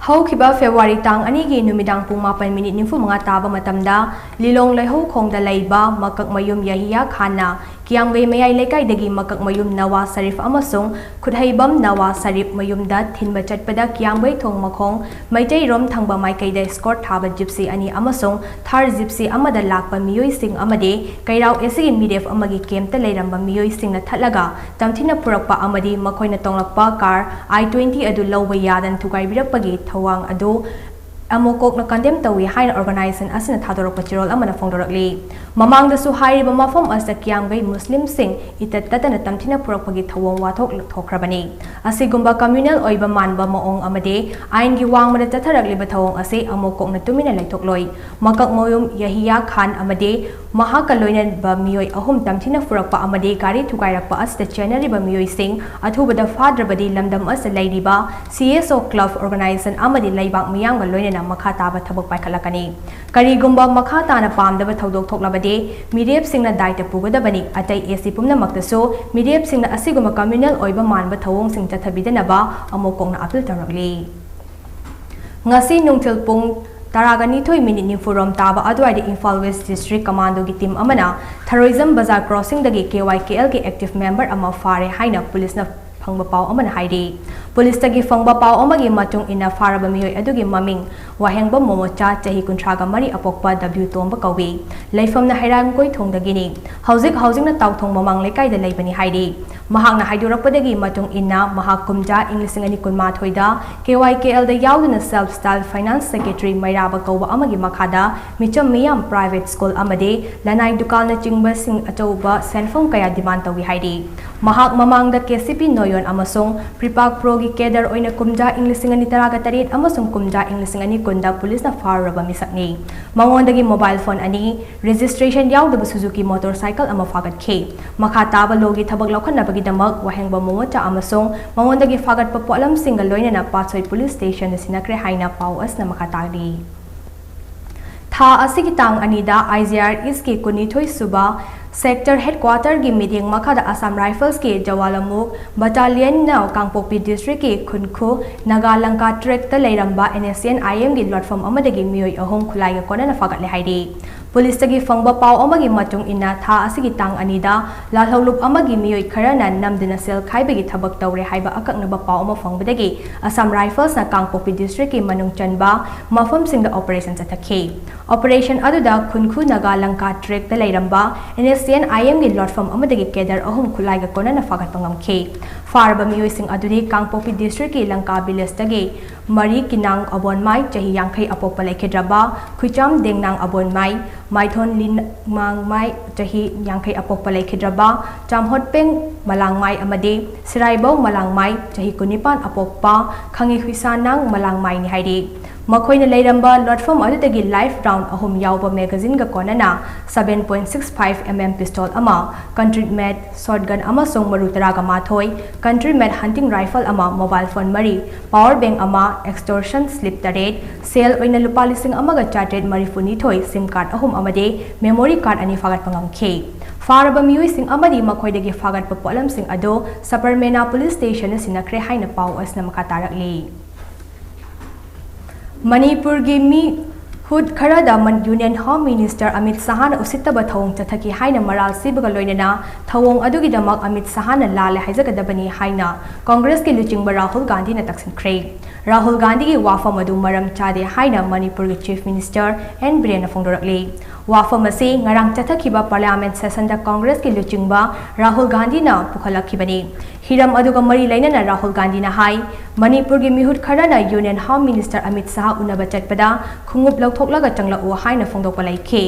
ꯍꯧꯈꯤꯕ ꯐꯦꯕ꯭ꯔꯨꯋꯥꯔꯤ ꯇꯥꯡ ꯑꯅꯤꯒꯤ ꯅꯨꯃꯤꯗꯥꯡ ꯄꯨꯡ ꯃꯥꯄꯟ ꯃꯤꯅꯤꯠ ꯅꯤꯐꯨ ꯃꯉꯥ ꯇꯥꯕ ꯃꯇꯝꯗ ꯂꯤꯂꯣꯡ ꯂꯩꯍꯧꯈꯣꯡꯗ ꯂꯩꯕ ꯃꯀꯛꯃꯌꯨꯝ ꯌꯥꯍꯤꯌꯥ ꯈꯥꯟꯅ ꯀꯤꯌꯥꯝꯒꯩ ꯃꯌꯥꯏ ꯂꯩꯀꯥꯏꯗꯒꯤ ꯃꯀꯛꯃꯌꯨꯝ ꯅꯋꯥ ꯁꯔꯤꯐ ꯑꯃꯁꯨꯡ ꯈꯨꯠꯍꯩꯕꯝ ꯅꯋꯥ ꯁꯔꯤꯐ ꯃꯌꯨꯝꯗ ꯊꯤꯟꯕ ꯆꯠꯄꯗ ꯀꯤꯌꯥꯝꯒꯩ ꯊꯣꯡ ꯃꯈꯣꯡ ꯃꯩꯇꯩꯔꯣꯝ ꯊꯪꯕ ꯃꯥꯏꯀꯩꯗ ꯏꯁꯀꯣꯔꯠ ꯊꯥꯕ ꯖꯤꯞꯁꯤ ꯑꯅꯤ ꯑꯃꯁꯨꯡ ꯊꯥꯔ ꯖꯤꯞꯁꯤ ꯑꯃꯗ ꯂꯥꯛꯄ ꯃꯤꯑꯣꯏꯁꯤꯡ ꯑꯃꯗꯤ ꯀꯩꯔꯥꯎ ꯑꯦꯁꯤꯒꯤ ꯃꯤꯔꯦꯞ ꯑꯃꯒꯤ ꯀꯦꯝꯞꯇ ꯂꯩꯔꯝꯕ ꯃꯤꯑꯣꯏꯁꯤꯡꯅ ꯊꯠꯂꯒ ꯇꯝꯊꯤꯅ ꯐꯨꯔꯛꯄ ꯑꯃꯗꯤ ꯃꯈꯣꯏꯅ ꯇꯣꯡꯂꯛꯄ ꯀꯥꯔ ꯑꯥꯏ ꯇ꯭ꯋꯦꯟꯇꯤ ꯑꯗꯨ ꯂꯧꯕ ꯌꯥꯗꯅ ꯊꯨꯒꯥꯏꯕꯤꯔꯛꯄꯒꯤ ꯊꯧꯑꯣꯡ ꯑꯗꯨ ꯑꯃꯨꯛ ꯀꯣꯛꯅ condemn ꯇꯧꯏ ꯍꯥꯏꯅ organization ꯑꯁꯤꯅ ꯊꯥꯗꯣꯔꯛꯄ ꯆꯦꯔꯣꯜ ꯑꯃꯅ ꯐꯣꯡꯗꯣꯔꯛꯂꯤ꯫ ꯃꯃꯥꯡꯗꯁꯨ ꯍꯥꯏꯔꯤꯕ ꯃꯐꯝ ꯑꯁꯤꯗ ꯀꯤꯌꯥꯝꯒꯩ ꯃꯨꯁꯂꯤꯝꯁꯤꯡ ꯏꯇꯠ ꯇꯠꯇꯅ ꯇꯝꯊꯤꯅ ꯐꯨꯔꯛꯄꯒꯤ ꯊꯧꯑꯣꯡ ꯋꯥꯊꯣꯛ ꯊꯣꯛꯈ꯭ꯔꯕꯅꯤ꯫ ꯑꯁꯤꯒꯨꯝꯕ communal ꯑꯣꯏꯕ ꯃꯥꯟꯕ ꯃꯑꯣꯡ ꯑꯃꯗꯤ ꯑꯥꯏꯟꯒꯤ ꯋꯥꯡꯃꯗ ꯆꯠꯊꯔꯛꯂꯤꯕ ꯊꯧꯑꯣꯡ ꯑꯁꯤ ꯑꯃꯨꯛ ꯀꯣꯛꯅ ꯇꯨꯃꯤꯟꯅ ꯂꯩꯊꯣꯛꯂꯣꯏ꯫ ꯃꯀꯛꯃꯌꯨꯝ ꯌꯍꯤꯌꯥ ꯈꯥꯟ ꯑꯃꯗꯤ ꯃꯍꯥꯛꯀ ꯂꯣꯏꯅꯕ ꯃꯤꯑꯣꯏ ꯑꯍꯨꯝ ꯇꯝꯊꯤꯅ ꯐꯨꯔꯛꯄ ꯑꯃꯗꯤ ꯒꯥꯔꯤ ꯊꯨꯒꯥꯏꯔꯛꯄ ꯑꯁꯤꯗ ꯆꯦꯟꯅꯔꯤꯕ ꯃꯤꯑꯣꯏꯁꯤꯡ ꯑꯊꯨꯕꯗ ꯐꯥꯗ꯭ꯔꯕꯗꯤ ꯂꯝꯗꯝ ꯑꯁꯤꯗ ꯂꯩꯔꯤꯕ C S O club organization ꯑꯃꯗꯤ ꯂꯩꯕꯥꯛ ꯃꯤꯌꯥꯝꯒ ꯂꯣꯏꯅꯅ ꯃꯈꯥ ꯇꯥꯕ ꯊꯕꯛ ꯄꯥꯏꯈꯠꯂꯛꯀꯅꯤ꯫ ꯀꯔꯤꯒꯨꯝꯕ ꯃꯈꯥ ꯇꯥꯅ ꯄꯥꯝꯗꯕ ꯊꯧꯗꯣꯛ ꯊꯣꯛꯂꯕꯗꯤ ꯃꯤꯔꯦꯞꯁꯤꯡꯅ ꯗꯥꯏꯇ ꯄꯨꯒꯗꯕꯅꯤ꯫ ꯑꯇꯩ S T ꯄꯨꯝꯅꯃꯛꯇꯁꯨ ꯃꯤꯔꯦꯞꯁꯤꯡꯅ ꯑꯁꯤꯒꯨꯝꯕ communal ꯑꯣꯏꯕ ꯃꯥꯟꯕ ꯊꯧꯑꯣꯡꯁꯤꯡ ꯆꯠꯊꯕꯤꯗꯅꯕ ꯑꯃꯨꯛ ꯀꯣꯛꯅ appeal ꯇꯧꯔꯛꯂꯤ꯫ ꯉꯁꯤ ꯅꯨꯡꯊꯤꯜ ꯄꯨꯡ ꯇꯔꯥꯒ ꯅꯤꯊꯣꯏ ꯃꯤꯅꯤꯠ ꯅꯤꯐꯨꯔꯣꯝ ꯇꯥꯕ ꯑꯗꯨꯋꯥꯏꯗ ꯏꯝꯐꯥꯜ West District Commandoꯒꯤ team ꯑꯃꯅ ꯊꯔꯣꯏꯖꯝ ꯕꯖꯥꯔ crossingꯗꯒꯤ K Y K Lꯒꯤ active member ꯑꯃ ꯐꯥꯔꯦ ꯍꯥꯏꯅ ꯄꯨꯂꯤꯁꯅ ꯐꯪꯕ ꯄꯥꯎ ꯑꯃꯅ ꯍꯥꯏꯔꯤ꯫ ꯄꯨꯂꯤꯁꯇꯒꯤ ꯐꯪꯕ ꯄꯥꯎ ꯑꯃꯒꯤ ꯃꯇꯨꯡ ꯏꯟꯅ ꯐꯥꯔꯕ ꯃꯤꯑꯣꯏ ꯑꯗꯨꯒꯤ ꯃꯃꯤꯡ ꯋꯥꯍꯦꯡꯕꯝ ꯃꯣꯃꯣꯆꯥ, ꯆꯍꯤ ꯀꯨꯟꯊ꯭ꯔꯥꯒ ꯃꯔꯤ, ꯑꯄꯣꯛꯄ W ꯇꯣꯝꯕ ꯀꯧꯏ꯫ ꯂꯩꯐꯝꯅ ꯍꯩꯔꯥꯡꯒꯣꯏ ꯊꯣꯡꯗꯒꯤꯅꯤ꯫ ꯍꯧꯖꯤꯛ ꯍꯧꯖꯤꯛꯅ ꯇꯥꯎꯊꯣꯡ ꯃꯃꯥꯡ ꯂꯩꯀꯥꯏꯗ ꯂꯩꯕꯅꯤ ꯍꯥꯏꯔꯤ꯫ ꯃꯍꯥꯛꯅ ꯍꯥꯏꯗꯣꯔꯛꯄꯗꯒꯤ ꯃꯇꯨꯡ ꯏꯟꯅ ꯃꯍꯥꯛ ꯀꯨꯝꯖꯥ ꯏꯪ ꯂꯤꯁꯤꯡ ꯑꯅꯤ ꯀꯨꯟꯃꯥꯊꯣꯏꯗ K Y K Lꯗ ꯌꯥꯎꯗꯨꯅ Self Style Finance Secretary ꯃꯩꯔꯥꯕ ꯀꯧꯕ ꯑꯃꯒꯤ ꯃꯈꯥꯗ ꯃꯤꯆꯝ ꯃꯤꯌꯥꯝ private school ꯑꯃꯗꯤ ꯂꯅꯥꯏ ꯗꯨꯀꯥꯟꯅꯆꯤꯡꯕꯁꯤꯡ ꯑꯆꯧꯕ ꯁꯦꯟꯐꯝ ꯀꯌꯥ demand ꯇꯧꯏ ꯍꯥꯏꯔꯤ꯫ ꯃꯍꯥꯛ ꯃꯃꯥꯡꯗ K C P ꯅꯣꯌꯣꯟ ꯑꯃꯁꯨꯡ ꯄ꯭ꯔꯤꯄꯥꯛ ꯄ꯭ꯔꯣꯒꯤ cadre ꯑꯣꯏꯅ ꯀꯨꯝꯖꯥ ꯏꯪ ꯂꯤꯁꯤꯡ ꯑꯅꯤ ꯇꯔꯥꯒ ꯇꯔꯦꯠ ꯑꯃꯁꯨꯡ ꯀꯨꯝꯖꯥ ꯏꯪ ꯂꯤꯁꯤꯡ ꯑꯅꯤ ꯀꯨꯟꯗ ꯄꯨꯂꯤꯁꯅ ꯐꯥꯔꯨꯔꯕ ꯃꯤꯁꯛꯅꯤ꯫ ꯃꯉꯣꯟꯗꯒꯤ mobile phone ꯑꯅꯤ, registration ꯌꯥꯎꯗꯕ Suzuki motorcycle ꯑꯃ ꯐꯥꯒꯠꯈꯤ꯫ ꯃꯈꯥ ꯇꯥꯕ ꯂꯣꯒꯤ ꯊꯕꯛ ꯂꯧꯈꯠꯅꯕꯒꯤꯗꯃꯛ ꯋꯥꯍꯦꯡꯕꯝ ꯃꯣꯃꯣꯆꯥ ꯑꯃꯁꯨꯡ ꯃꯉꯣꯟꯗꯒꯤ ꯐꯥꯒꯠꯄ ꯄꯣꯠꯂꯝꯁꯤꯡꯒ ꯂꯣꯏꯅꯅ ꯄꯥꯠꯁꯣꯏ ꯄꯨꯂꯤꯁ ꯁ꯭ꯇꯦꯁꯟꯗ ꯁꯤꯟꯅꯈ꯭ꯔꯦ ꯍꯥꯏꯅ ꯄꯥꯎ ꯑꯁꯤꯅ ꯃꯈꯥ ꯇꯥꯔꯤ꯫ ꯊꯥ ꯑꯁꯤꯒꯤ ꯇꯥꯡ ꯑꯅꯤꯗ I G R Eastꯀꯤ ꯀꯨꯟꯅꯤꯊꯣꯏ ꯁꯨꯕ sector headquarterꯒꯤ ꯃꯤꯠꯌꯦꯡ ꯃꯈꯥꯗ Assam Riflesꯀꯤ ꯖꯋꯥꯂꯥꯃꯨꯈ battalionꯅ ꯀꯥꯡꯄꯣꯛꯄꯤ districtꯀꯤ ꯈꯨꯟꯈꯨ ꯅꯥꯒꯥ ꯂꯪꯀꯥ trackꯇ ꯂꯩꯔꯝꯕ N S C N I Mꯒꯤ ꯂꯣꯠꯐꯝ ꯑꯃꯗꯒꯤ ꯃꯤꯑꯣꯏ ꯑꯍꯨꯝ ꯈꯨꯠꯂꯥꯏꯒ ꯀꯣꯟꯅꯅ ꯐꯥꯒꯠꯂꯦ ꯍꯥꯏꯔꯤ꯫ ꯄꯨꯂꯤꯁꯇꯒꯤ ꯐꯪꯕ ꯄꯥꯎ ꯑꯃꯒꯤ ꯃꯇꯨꯡ ꯏꯟꯅ, ꯊꯥ ꯑꯁꯤꯒꯤ ꯇꯥꯡ ꯑꯅꯤꯗ ꯂꯥꯜꯍꯧꯂꯨꯞ ꯑꯃꯒꯤ ꯃꯤꯑꯣꯏ ꯈꯔꯅ ꯅꯝꯗꯨꯅ ꯁꯦꯜ ꯈꯥꯏꯕꯒꯤ ꯊꯕꯛ ꯇꯧꯔꯦ ꯍꯥꯏꯕ ꯑꯀꯛꯅꯕ ꯄꯥꯎ ꯑꯃ ꯐꯪꯕꯗꯒꯤ Assam Riflesꯅ ꯀꯥꯡꯄꯣꯛꯄꯤ districtꯀꯤ ꯃꯅꯨꯡ ꯆꯟꯕ ꯃꯐꯝꯁꯤꯡꯗ operation ꯆꯠꯊꯈꯤ꯫ Operation ꯑꯗꯨꯗ ꯈꯨꯟꯈꯨ ꯅꯥꯒꯥ ꯂꯪꯀꯥ trackꯇ ꯂꯩꯔꯝꯕ N S C N I Mꯒꯤ ꯂꯣꯠꯐꯝ ꯑꯃꯗꯒꯤ cadre ꯑꯍꯨꯝ ꯈꯨꯠꯂꯥꯏꯒ ꯀꯣꯟꯅꯅ ꯐꯥꯒꯠꯄ ꯉꯝꯈꯤ꯫ ꯐꯥꯔꯕ ꯃꯤꯑꯣꯏꯁꯤꯡ ꯑꯗꯨꯗꯤ ꯀꯥꯡꯄꯣꯛꯄꯤ ꯗꯤꯁꯇ꯭ꯔꯤꯛꯀꯤ ꯂꯪꯀꯥ ꯚꯤꯂꯦꯖꯇꯒꯤ ꯃꯔꯤ ꯀꯤꯅꯥꯡ ꯑꯕꯣꯟꯃꯥꯏ ꯆꯍꯤ ꯌꯥꯡꯈꯩ ꯑꯄꯣꯛꯄ ꯂꯩꯈꯤꯗ꯭ꯔꯕ, ꯈꯨꯏꯆꯥꯝ ꯗꯦꯡꯅꯥꯡ ꯑꯕꯣꯟꯃꯥꯏ, ꯃꯥꯏꯊꯣꯟ ꯂꯤꯟꯃꯥꯡꯃꯥꯏ ꯆꯍꯤ ꯌꯥꯡꯈꯩ ꯑꯄꯣꯛꯄ ꯂꯩꯈꯤꯗ꯭ꯔꯕ, ꯆꯥꯝꯍꯣꯠꯄꯦꯡ ꯃꯂꯥꯡꯃꯥꯏ ꯑꯃꯗꯤ ꯁꯤꯔꯥꯏꯕꯧ ꯃꯂꯥꯡꯃꯥꯏ ꯆꯍꯤ ꯀꯨꯟꯅꯤꯄꯥꯟ ꯑꯄꯣꯛꯄ ꯈꯪꯉꯤ ꯍꯨꯏꯁꯥꯅꯥꯡ ꯃꯂꯥꯡꯃꯥꯏꯅꯤ ꯍꯥꯏꯔꯤ꯫ ꯃꯈꯣꯏꯅ ꯂꯩꯔꯝꯕ ꯂꯣꯠꯐꯝ ꯑꯗꯨꯗꯒꯤ ꯂꯥꯏꯐ ꯔꯥꯎꯟ ꯑꯍꯨꯝ ꯌꯥꯎꯕ ꯃꯦꯒꯥꯖꯤꯟꯒ ꯀꯣꯟꯅꯅ seven point six five M M pistol ꯑꯃ, ꯀꯟꯇ꯭ꯔꯤꯠ ꯃꯦꯠ, ꯁꯣꯠꯒꯟ ꯑꯃꯁꯨꯡ ꯃꯔꯨ ꯇꯔꯥꯒ ꯃꯥꯊꯣꯏ, ꯀꯟꯇ꯭ꯔꯤꯠ ꯃꯦꯠ ꯍꯟꯇꯤꯡ ꯔꯥꯏꯐꯜ ꯑꯃ, ꯃꯣꯕꯥꯏꯜ ꯐꯣꯟ ꯃꯔꯤ, ꯄꯥꯋꯔ ꯕꯦꯡ ꯑꯃ, ꯑꯦꯛꯁꯇꯣꯔꯁꯟ ꯁ꯭ꯂꯤꯞ ꯇꯔꯦꯠ, ꯁꯦꯜ ꯑꯣꯏꯅ ꯂꯨꯄꯥ ꯂꯤꯁꯤꯡ ꯑꯃꯒ ꯆꯥꯇ꯭ꯔꯦꯠ ꯃꯔꯤꯐꯨ ꯅꯤꯊꯣꯏ, ꯁꯤꯝ ꯀꯥꯔꯗ ꯑꯍꯨꯝ ꯑꯃꯗꯤ ꯃꯦꯃꯣꯔꯤ ꯀꯥꯔꯗ ꯑꯅꯤ ꯐꯥꯒꯠꯄ ꯉꯝꯈꯤ꯫ ꯐꯥꯔꯕ ꯃꯤꯑꯣꯏꯁꯤꯡ ꯑꯃꯗꯤ ꯃꯈꯣꯏꯗꯒꯤ ꯐꯥꯒꯠꯄ ꯄꯣꯠꯂꯝꯁꯤꯡ ꯑꯗꯨ ꯁꯕꯔꯃꯦꯅꯥ ꯄꯨꯂꯤꯁ ꯁ꯭ꯇꯦꯁꯟꯗ ꯁꯤꯟꯅꯈ꯭ꯔꯦ ꯍꯥꯏꯅ ꯄꯥꯎ ꯑꯁꯤꯅ ꯃꯈꯥ ꯇꯥꯔꯛꯂꯤ꯫ ꯃꯅꯤꯄꯨꯔꯒꯤ ꯃꯤꯍꯨꯠ ꯈꯔꯗ ꯃꯟ-, ꯌꯨꯅꯤꯌꯟ ꯍꯣꯝ ꯃꯤꯅꯤꯁꯇꯔ ꯑꯃꯤꯠ ꯁꯍꯥꯅ ꯎꯁꯤꯠꯇꯕ ꯊꯧꯑꯣꯡ ꯆꯠꯊꯈꯤ ꯍꯥꯏꯅ ꯃꯔꯥꯜ ꯁꯤꯕꯒ ꯂꯣꯏꯅꯅ ꯊꯧꯑꯣꯡ ꯑꯗꯨꯒꯤꯗꯃꯛ ꯑꯃꯤꯠ ꯁꯍꯥꯅ ꯂꯥꯜꯂꯦ ꯍꯥꯏꯖꯒꯗꯕꯅꯤ ꯍꯥꯏꯅ ꯀꯣꯡꯒ꯭ꯔꯦꯁꯀꯤ ꯂꯨꯆꯤꯡꯕ ꯔꯥꯍꯨꯜ ꯒꯥꯟꯙꯤꯅ ꯇꯛꯁꯤꯟꯈ꯭ꯔꯦ꯫ ꯔꯥꯍꯨꯜ ꯒꯥꯟꯙꯤꯒꯤ ꯋꯥꯐꯝ ꯑꯗꯨ ꯃꯔꯝ ꯆꯥꯗꯦ ꯍꯥꯏꯅ ꯃꯅꯤꯄꯨꯔꯒꯤ ꯆꯤꯐ ꯃꯤꯅꯤꯁꯇꯔ ꯑꯦꯟ ꯕꯤꯔꯦꯟꯅ ꯐꯣꯡꯗꯣꯔꯛꯂꯤ꯫ ꯋꯥꯐꯝ ꯑꯁꯤ ꯉꯔꯥꯡ ꯆꯠꯊꯈꯤꯕ ꯄꯥꯔꯂꯤꯌꯥꯃꯦꯟ ꯁꯦꯁꯟꯗ ꯀꯣꯡꯒ꯭ꯔꯦꯁꯀꯤ ꯂꯨꯆꯤꯡꯕ ꯔꯥꯍꯨꯜ ꯒꯥꯟꯙꯤꯅ ꯄꯨꯈꯠꯂꯛꯈꯤꯕꯅꯤ꯫ ꯍꯤꯔꯝ ꯑꯗꯨꯒ ꯃꯔꯤ ꯂꯩꯅꯅ ꯔꯥꯍꯨꯜ ꯒꯥꯟꯙꯤꯅ ꯍꯥꯏ, ꯃꯅꯤꯄꯨꯔꯒꯤ ꯃꯤꯍꯨꯠ ꯈꯔꯅ ꯌꯨꯅꯤꯌꯟ ꯍꯣꯝ ꯃꯤꯅꯤꯁꯇꯔ ꯑꯃꯤꯠ ꯁꯍꯥ ꯎꯅꯕ ꯆꯠꯄꯗ ꯈꯣꯡꯎꯞ ꯂꯧꯊꯣꯛꯂꯒ ꯆꯪꯂꯛꯎ ꯍꯥꯏꯅ ꯐꯣꯡꯗꯣꯛꯄ ꯂꯩꯈꯤ꯫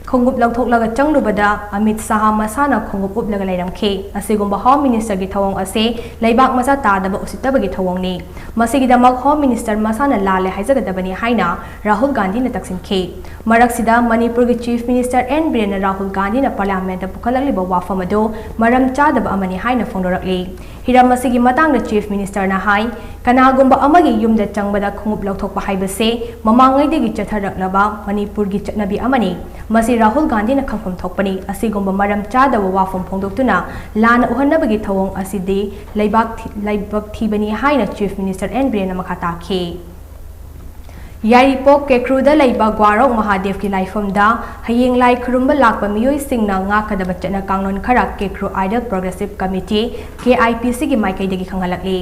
ꯈꯣꯡꯎꯞ ꯂꯧꯊꯣꯛꯂꯒ ꯆꯪꯂꯨꯕꯗ ꯑꯃꯤꯠ ꯁꯍꯥ ꯃꯁꯥꯅ ꯈꯣꯡꯎꯞ ꯎꯞꯂꯒ ꯂꯩꯔꯝꯈꯤ꯫ ꯑꯁꯤꯒꯨꯝꯕ ꯍꯣꯝ ꯃꯤꯅꯤꯁꯇꯔꯒꯤ ꯊꯧꯑꯣꯡ ꯑꯁꯤ ꯂꯩꯕꯥꯛ ꯃꯆꯥ ꯇꯥꯗꯕ ꯎꯁꯤꯠꯇꯕꯒꯤ ꯊꯧꯑꯣꯡꯅꯤ꯫ ꯃꯁꯤꯒꯤꯗꯃꯛ ꯍꯣꯝ ꯃꯤꯅꯤꯁꯇꯔ ꯃꯁꯥꯅ ꯂꯥꯜꯂꯦ ꯍꯥꯏꯖꯒꯗꯕꯅꯤ ꯍꯥꯏꯅ ꯔꯥꯍꯨꯜ ꯒꯥꯟꯙꯤꯅ ꯇꯛꯁꯤꯟꯈꯤ꯫ ꯃꯔꯛꯁꯤꯗ ꯃꯅꯤꯄꯨꯔꯒꯤ ꯆꯤꯐ ꯃꯤꯅꯤꯁꯇꯔ ꯑꯦꯟ ꯕꯤꯔꯦꯟꯅ ꯔꯥꯍꯨꯜ ꯒꯥꯟꯙꯤꯅ ꯄꯥꯔꯂꯤꯌꯥꯃꯦꯟꯠꯇ ꯄꯨꯈꯠꯂꯛꯂꯤꯕ ꯋꯥꯐꯝ ꯑꯗꯨ ꯃꯔꯝ ꯆꯥꯗꯕ ꯑꯃꯅꯤ ꯍꯥꯏꯅ ꯐꯣꯡꯗꯣꯔꯛꯂꯤ꯫ ꯍꯤꯔꯝ ꯑꯁꯤꯒꯤ ꯃꯇꯥꯡꯗ ꯆꯤꯐ ꯃꯤꯅꯤꯁꯇꯔꯅ ꯍꯥꯏ, ꯀꯅꯥꯒꯨꯝꯕ ꯑꯃꯒꯤ ꯌꯨꯝꯗ ꯆꯪꯕꯗ ꯈꯣꯡꯎꯞ ꯂꯧꯊꯣꯛꯄ ꯍꯥꯏꯕꯁꯤ ꯃꯃꯥꯡꯉꯩꯗꯒꯤ ꯆꯠꯊꯔꯛꯂꯕ ꯃꯅꯤꯄꯨꯔꯒꯤ ꯆꯠꯅꯕꯤ ꯑꯃꯅꯤ꯫ ꯃꯁꯤ ꯔꯥꯍꯨꯜ ꯒꯥꯟꯙꯤꯅ ꯈꯪꯐꯝ ꯊꯣꯛꯄꯅꯤ꯫ ꯑꯁꯤꯒꯨꯝꯕ ꯃꯔꯝ ꯆꯥꯗꯕ ꯋꯥꯐꯝ ꯐꯣꯡꯗꯣꯛꯇꯨꯅ ꯂꯥꯟꯅ ꯎꯍꯟꯅꯕꯒꯤ ꯊꯧꯑꯣꯡ ꯑꯁꯤꯗꯤ ꯂꯩꯕꯥꯛ ꯊꯤ-, ꯂꯥꯏꯕꯛ ꯊꯤꯕꯅꯤ ꯍꯥꯏꯅ ꯆꯤꯐ ꯃꯤꯅꯤꯁꯇꯔ ꯑꯦꯟ ꯕꯤꯔꯦꯟꯅ ꯃꯈꯥ ꯇꯥꯈꯤ꯫ ꯌꯥꯏꯔꯤꯄꯣꯛ ꯀꯦꯀ꯭ꯔꯨꯗ ꯂꯩꯕ ꯒ꯭ꯋꯥꯔꯣꯛ ꯃꯍꯥꯗꯦꯕꯀꯤ ꯂꯥꯏꯐꯝꯗ ꯍꯌꯦꯡ ꯂꯥꯏ ꯈꯨꯔꯨꯝꯕ ꯂꯥꯛꯄ ꯃꯤꯑꯣꯏꯁꯤꯡꯅ ꯉꯥꯛꯀꯗꯕ ꯆꯠꯅ ꯀꯥꯡꯂꯣꯟ ꯈꯔ Kekru idol progressive committee, K I P ꯁꯤꯒꯤ ꯃꯥꯏꯀꯩꯗꯒꯤ ꯈꯪꯍꯜꯂꯛꯂꯤ꯫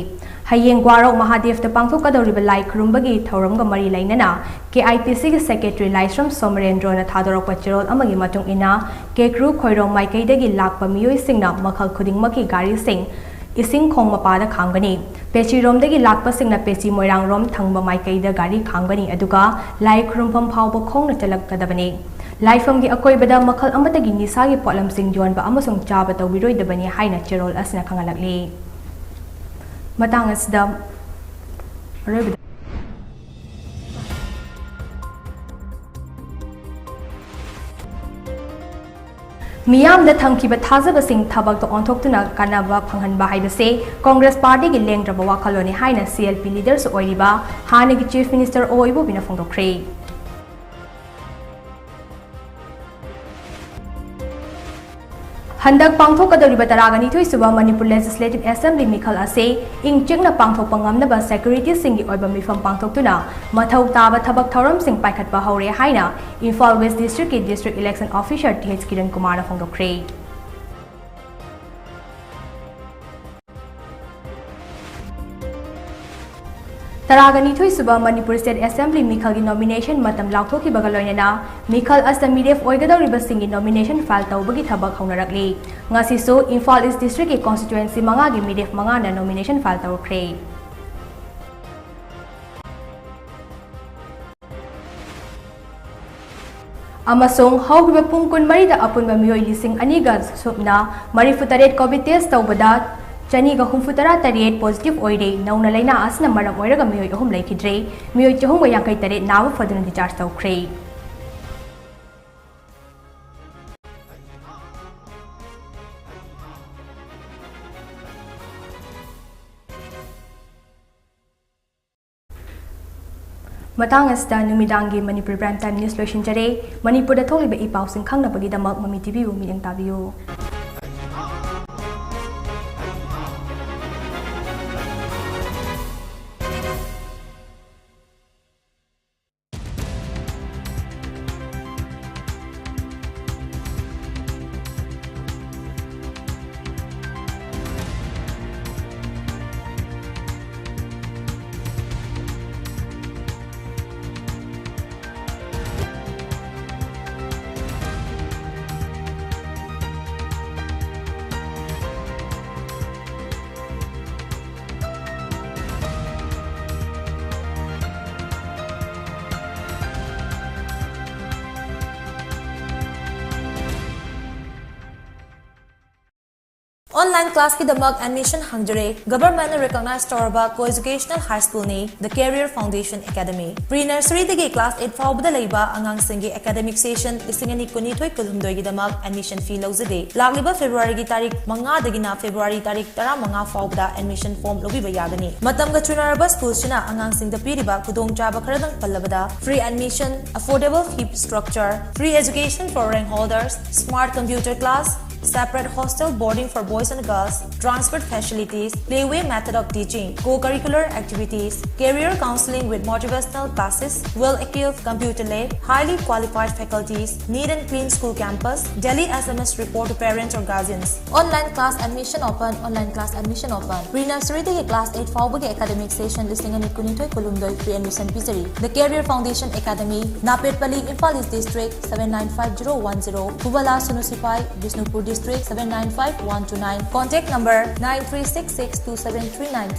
ꯍꯌꯦꯡ ꯒ꯭ꯋꯥꯔꯣꯛ ꯃꯍꯥꯗꯦꯕꯇ ꯄꯥꯡꯊꯣꯛꯀꯗꯧꯔꯤꯕ ꯂꯥꯏ ꯈꯨꯔꯨꯝꯕꯒꯤ ꯊꯧꯔꯝꯒ ꯃꯔꯤ ꯂꯩꯅꯅ ꯀꯦ ꯑꯥꯏ ꯄꯤ ꯁꯤꯒꯤ ꯁꯦꯀ꯭ꯔꯦꯇꯔꯤ ꯂꯥꯏꯁ꯭ꯔꯝ ꯁꯣꯃꯔꯦꯟꯗ꯭ꯔꯣꯅ ꯊꯥꯗꯣꯔꯛꯄ ꯆꯦꯔꯣꯜ ꯑꯃꯒꯤ ꯃꯇꯨꯡ ꯏꯟꯅ, ꯀꯦꯀ꯭ꯔꯨ ꯈꯣꯏꯔꯣꯝ ꯃꯥꯏꯀꯩꯗꯒꯤ ꯂꯥꯛꯄ ꯃꯤꯑꯣꯏꯁꯤꯡꯅ ꯃꯈꯜ ꯈꯨꯗꯤꯡꯃꯛꯀꯤ ꯒꯥꯔꯤꯁꯤꯡ ꯏꯁꯤꯡ ꯈꯣꯡ ꯃꯄꯥꯗ ꯈꯥꯝꯒꯅꯤ꯫ ꯄꯦꯆꯤꯔꯣꯝꯗꯒꯤ ꯂꯥꯛꯄꯁꯤꯡꯅ ꯄꯦꯆꯤ ꯃꯣꯏꯔꯥꯡꯔꯣꯝ ꯊꯪꯕ ꯃꯥꯏꯀꯩꯗ ꯒꯥꯔꯤ ꯈꯥꯝꯒꯅꯤ, ꯑꯗꯨꯒ ꯂꯥꯏ ꯈꯨꯔꯨꯝꯐꯝ ꯐꯥꯎꯕ ꯈꯣꯡꯅ ꯆꯠꯂꯛꯀꯗꯕꯅꯤ꯫ ꯂꯥꯏꯐꯝꯒꯤ ꯑꯀꯣꯏꯕꯗ ꯃꯈꯜ ꯑꯃꯠꯇꯒꯤ ꯅꯤꯁꯥꯒꯤ ꯄꯣꯠꯂꯝꯁꯤꯡ ꯌꯣꯟꯕ ꯑꯃꯁꯨꯡ ꯆꯥꯕ ꯇꯧꯕꯤꯔꯣꯏꯗꯕꯅꯤ ꯍꯥꯏꯅ ꯆꯦꯔꯣꯜ ꯑꯁꯤꯅ ꯈꯪꯍꯜꯂꯛꯂꯤ꯫ ꯃꯇꯥꯡ ꯑꯁꯤꯗ ꯑꯔꯣꯏꯕꯗ ꯃꯤꯌꯥꯝꯗ ꯊꯝꯈꯤꯕ ꯊꯥꯖꯕꯁꯤꯡ ꯊꯕꯛꯇ ꯑꯣꯟꯊꯣꯛꯇꯨꯅ ꯀꯥꯟꯅꯕ ꯐꯪꯍꯟꯕ ꯍꯥꯏꯕꯁꯦ ꯀꯣꯡꯒ꯭ꯔꯦꯁ ꯄꯥꯔꯇꯤꯒꯤ ꯂꯦꯡꯗ꯭ꯔꯕ ꯋꯥꯈꯜꯂꯣꯟꯅꯤ ꯍꯥꯏꯅ C L P ꯂꯤꯗꯔꯁꯨ ꯑꯣꯏꯔꯤꯕ ꯍꯥꯟꯅꯒꯤ ꯆꯤꯐ ꯃꯤꯅꯤꯁꯇꯔ ꯑꯣ ꯏꯕꯣꯕꯤꯅ ꯐꯣꯡꯗꯣꯛꯈ꯭ꯔꯦ꯫ ꯍꯟꯗꯛ ꯄꯥꯡꯊꯣꯛꯀꯗꯧꯔꯤꯕ ꯇꯔꯥꯒ ꯅꯤꯊꯣꯏ ꯁꯨꯕ ꯃꯅꯤꯄꯨꯔ ꯂꯦꯖꯤꯁꯂꯦꯇꯤꯚ ꯑꯦꯁꯦꯝꯕ꯭ꯂꯤ ꯃꯤꯈꯜ ꯑꯁꯤ ꯏꯪ ꯆꯤꯛꯅ ꯄꯥꯡꯊꯣꯛꯄ ꯉꯝꯅꯕ ꯁꯦꯀ꯭ꯌꯨꯔꯤꯇꯤꯁꯤꯡꯒꯤ ꯑꯣꯏꯕ ꯃꯤꯐꯝ ꯄꯥꯡꯊꯣꯛꯇꯨꯅ ꯃꯊꯧ ꯇꯥꯕ ꯊꯕꯛ ꯊꯧꯔꯝꯁꯤꯡ ꯄꯥꯏꯈꯠꯄ ꯍꯧꯔꯦ ꯍꯥꯏꯅ ꯏꯝꯐꯥꯜ ꯋꯦꯁ ꯗꯤꯁꯇ꯭ꯔꯤꯛꯀꯤ district election officer T H Kiran ꯀꯨꯃꯥꯔꯅ ꯐꯣꯡꯗꯣꯛꯈ꯭ꯔꯦ꯫ ꯇꯔꯥꯒ ꯅꯤꯊꯣꯏ ꯁꯨꯕ ꯃꯅꯤꯄꯨꯔ ꯁ꯭ꯇꯦꯠ ꯑꯦꯁꯦꯝꯕ꯭ꯂꯤ ꯃꯤꯈꯜꯒꯤ ꯅꯣꯃꯤꯅꯦꯁꯟ ꯃꯇꯝ ꯂꯥꯎꯊꯣꯛꯈꯤꯕꯒ ꯂꯣꯏꯅꯅ ꯃꯤꯈꯜ ꯑꯁꯤꯗ ꯃꯤꯔꯦꯞ ꯑꯣꯏꯒꯗꯧꯔꯤꯕꯁꯤꯡꯒꯤ ꯅꯣꯃꯤꯅꯦꯁꯟ ꯐꯥꯏꯜ ꯇꯧꯕꯒꯤ ꯊꯕꯛ ꯍꯧꯅꯔꯛꯂꯤ꯫ ꯉꯁꯤꯁꯨ ꯏꯝꯐꯥꯜ ꯏꯁ ꯗꯤꯁꯇ꯭ꯔꯤꯛꯀꯤ ꯀꯣꯟꯁꯇꯤꯇ꯭ꯋꯦꯟꯁꯤ ꯃꯉꯥꯒꯤ ꯃꯤꯔꯦꯞ ꯃꯉꯥꯅ ꯅꯣꯃꯤꯅꯦꯁꯟ ꯐꯥꯏꯜ ꯇꯧꯔꯛꯈ꯭ꯔꯦ꯫ ꯑꯃꯁꯨꯡ ꯍꯧꯈꯤꯕ ꯄꯨꯡ ꯀꯨꯟꯃꯔꯤꯗ ꯑꯄꯨꯟꯕ ꯃꯤꯑꯣꯏ ꯂꯤꯁꯤꯡ ꯑꯅꯤꯒ ꯁꯨꯞꯅ ꯃꯔꯤꯐꯨ ꯇꯔꯦꯠ ꯀꯣꯚꯤꯗ ꯇꯦꯁ ꯇꯧꯕꯗ ꯆꯅꯤꯒ ꯍꯨꯝꯐꯨ ꯇꯔꯥ ꯇꯔꯦꯠ ꯄꯣꯖꯤꯇꯤꯚ ꯑꯣꯏꯔꯦ꯫ ꯅꯧꯅ ꯂꯥꯏꯅꯥ ꯑꯁꯤꯅ ꯃꯔꯝ ꯑꯣꯏꯔꯒ ꯃꯤꯑꯣꯏ ꯑꯍꯨꯝ ꯂꯩꯈꯤꯗ꯭ꯔꯦ꯫ ꯃꯤꯑꯣꯏ ꯆꯍꯨꯝꯒ ꯌꯥꯡꯈꯩ ꯇꯔꯦꯠ ꯅꯥꯕ ꯐꯗꯨꯅ ꯗꯤꯁꯆꯥꯔꯖ ꯇꯧꯈ꯭ꯔꯦ꯫ ꯃꯇꯥꯡ ꯑꯁꯤꯗ ꯅꯨꯃꯤꯗꯥꯡꯒꯤ ꯃꯅꯤꯄꯨꯔ Prime Time News ꯂꯣꯏꯁꯤꯟꯖꯔꯦ꯫ ꯃꯅꯤꯄꯨꯔꯗ ꯊꯣꯛꯂꯤꯕ ꯏ ꯄꯥꯎꯁꯤꯡ ꯈꯪꯅꯕꯒꯤꯗꯃꯛ ꯃꯃꯤ ꯇꯤꯚꯤꯕꯨ ꯃꯤꯠꯌꯦꯡ ꯇꯥꯕꯤꯌꯨ꯫ Online classꯀꯤꯗꯃꯛ admission ꯍꯥꯡꯖꯔꯦ꯫ Governmentꯅ recognize ꯇꯧꯔꯕ co-educational high schoolꯅꯤ, The Career Foundation Academy꯫ Pre nurseryꯗꯒꯤ class eight ꯐꯥꯎꯕꯗ ꯂꯩꯕ ꯑꯉꯥꯡꯁꯤꯡꯒꯤ academic session ꯂꯤꯁꯤꯡ ꯑꯅꯤ ꯀꯨꯟꯅꯤꯊꯣꯏ ꯀꯨꯟꯍꯨꯝꯗꯣꯏꯒꯤꯗꯃꯛ admission fee ꯂꯧꯖꯗꯦ꯫ ꯂꯥꯛꯂꯤꯕ Februaryꯒꯤ ꯇꯥꯔꯤꯛ ꯃꯉꯥꯗꯒꯤꯅ February ꯇꯥꯔꯤꯛ ꯇꯔꯥꯃꯉꯥ ꯐꯥꯎꯕꯗ admission form ꯂꯧꯕꯤꯕ ꯌꯥꯒꯅꯤ꯫ ꯃꯇꯝꯒ ꯆꯨꯅꯔꯕ schoolꯁꯤꯅ ꯑꯉꯥꯡꯁꯤꯡꯗ ꯄꯤꯔꯤꯕ ꯈꯨꯗꯣꯡꯆꯥꯕ ꯈꯔꯗꯪ ꯄꯜꯂꯕꯗ, free admission, affordable fee structure, free education for rank holders, smart computer class, separate hostel boarding for boys and girls, transfer facilities, playway method of teaching, co-curricular activities, career counseling with motivational classes, well-equipped computer lab, highly qualified faculties, neat and clean school campus, daily S M S report to parents or guardians. Online class admission open, online class admission open. Pre nurseryꯗꯒꯤ class eight ꯐꯥꯎꯕꯒꯤ academic session ꯂꯤꯁꯤꯡ ꯑꯅꯤ ꯀꯨꯟꯅꯤꯊꯣꯏ ꯀꯨꯟꯍꯨꯝꯗꯣꯏ free admission ꯄꯤꯖꯔꯤ꯫ The Career Foundation Academy, ꯅꯥꯄꯦꯠꯄꯂꯤ, Imphal East District, seven nine five zero one zero, ꯐꯨꯕꯂꯥ, ꯁꯨꯅꯨ ꯁꯤꯄꯥꯏ, Bishnupur District, seven nine five one two nine, contact number nine three six six two seven three nine three.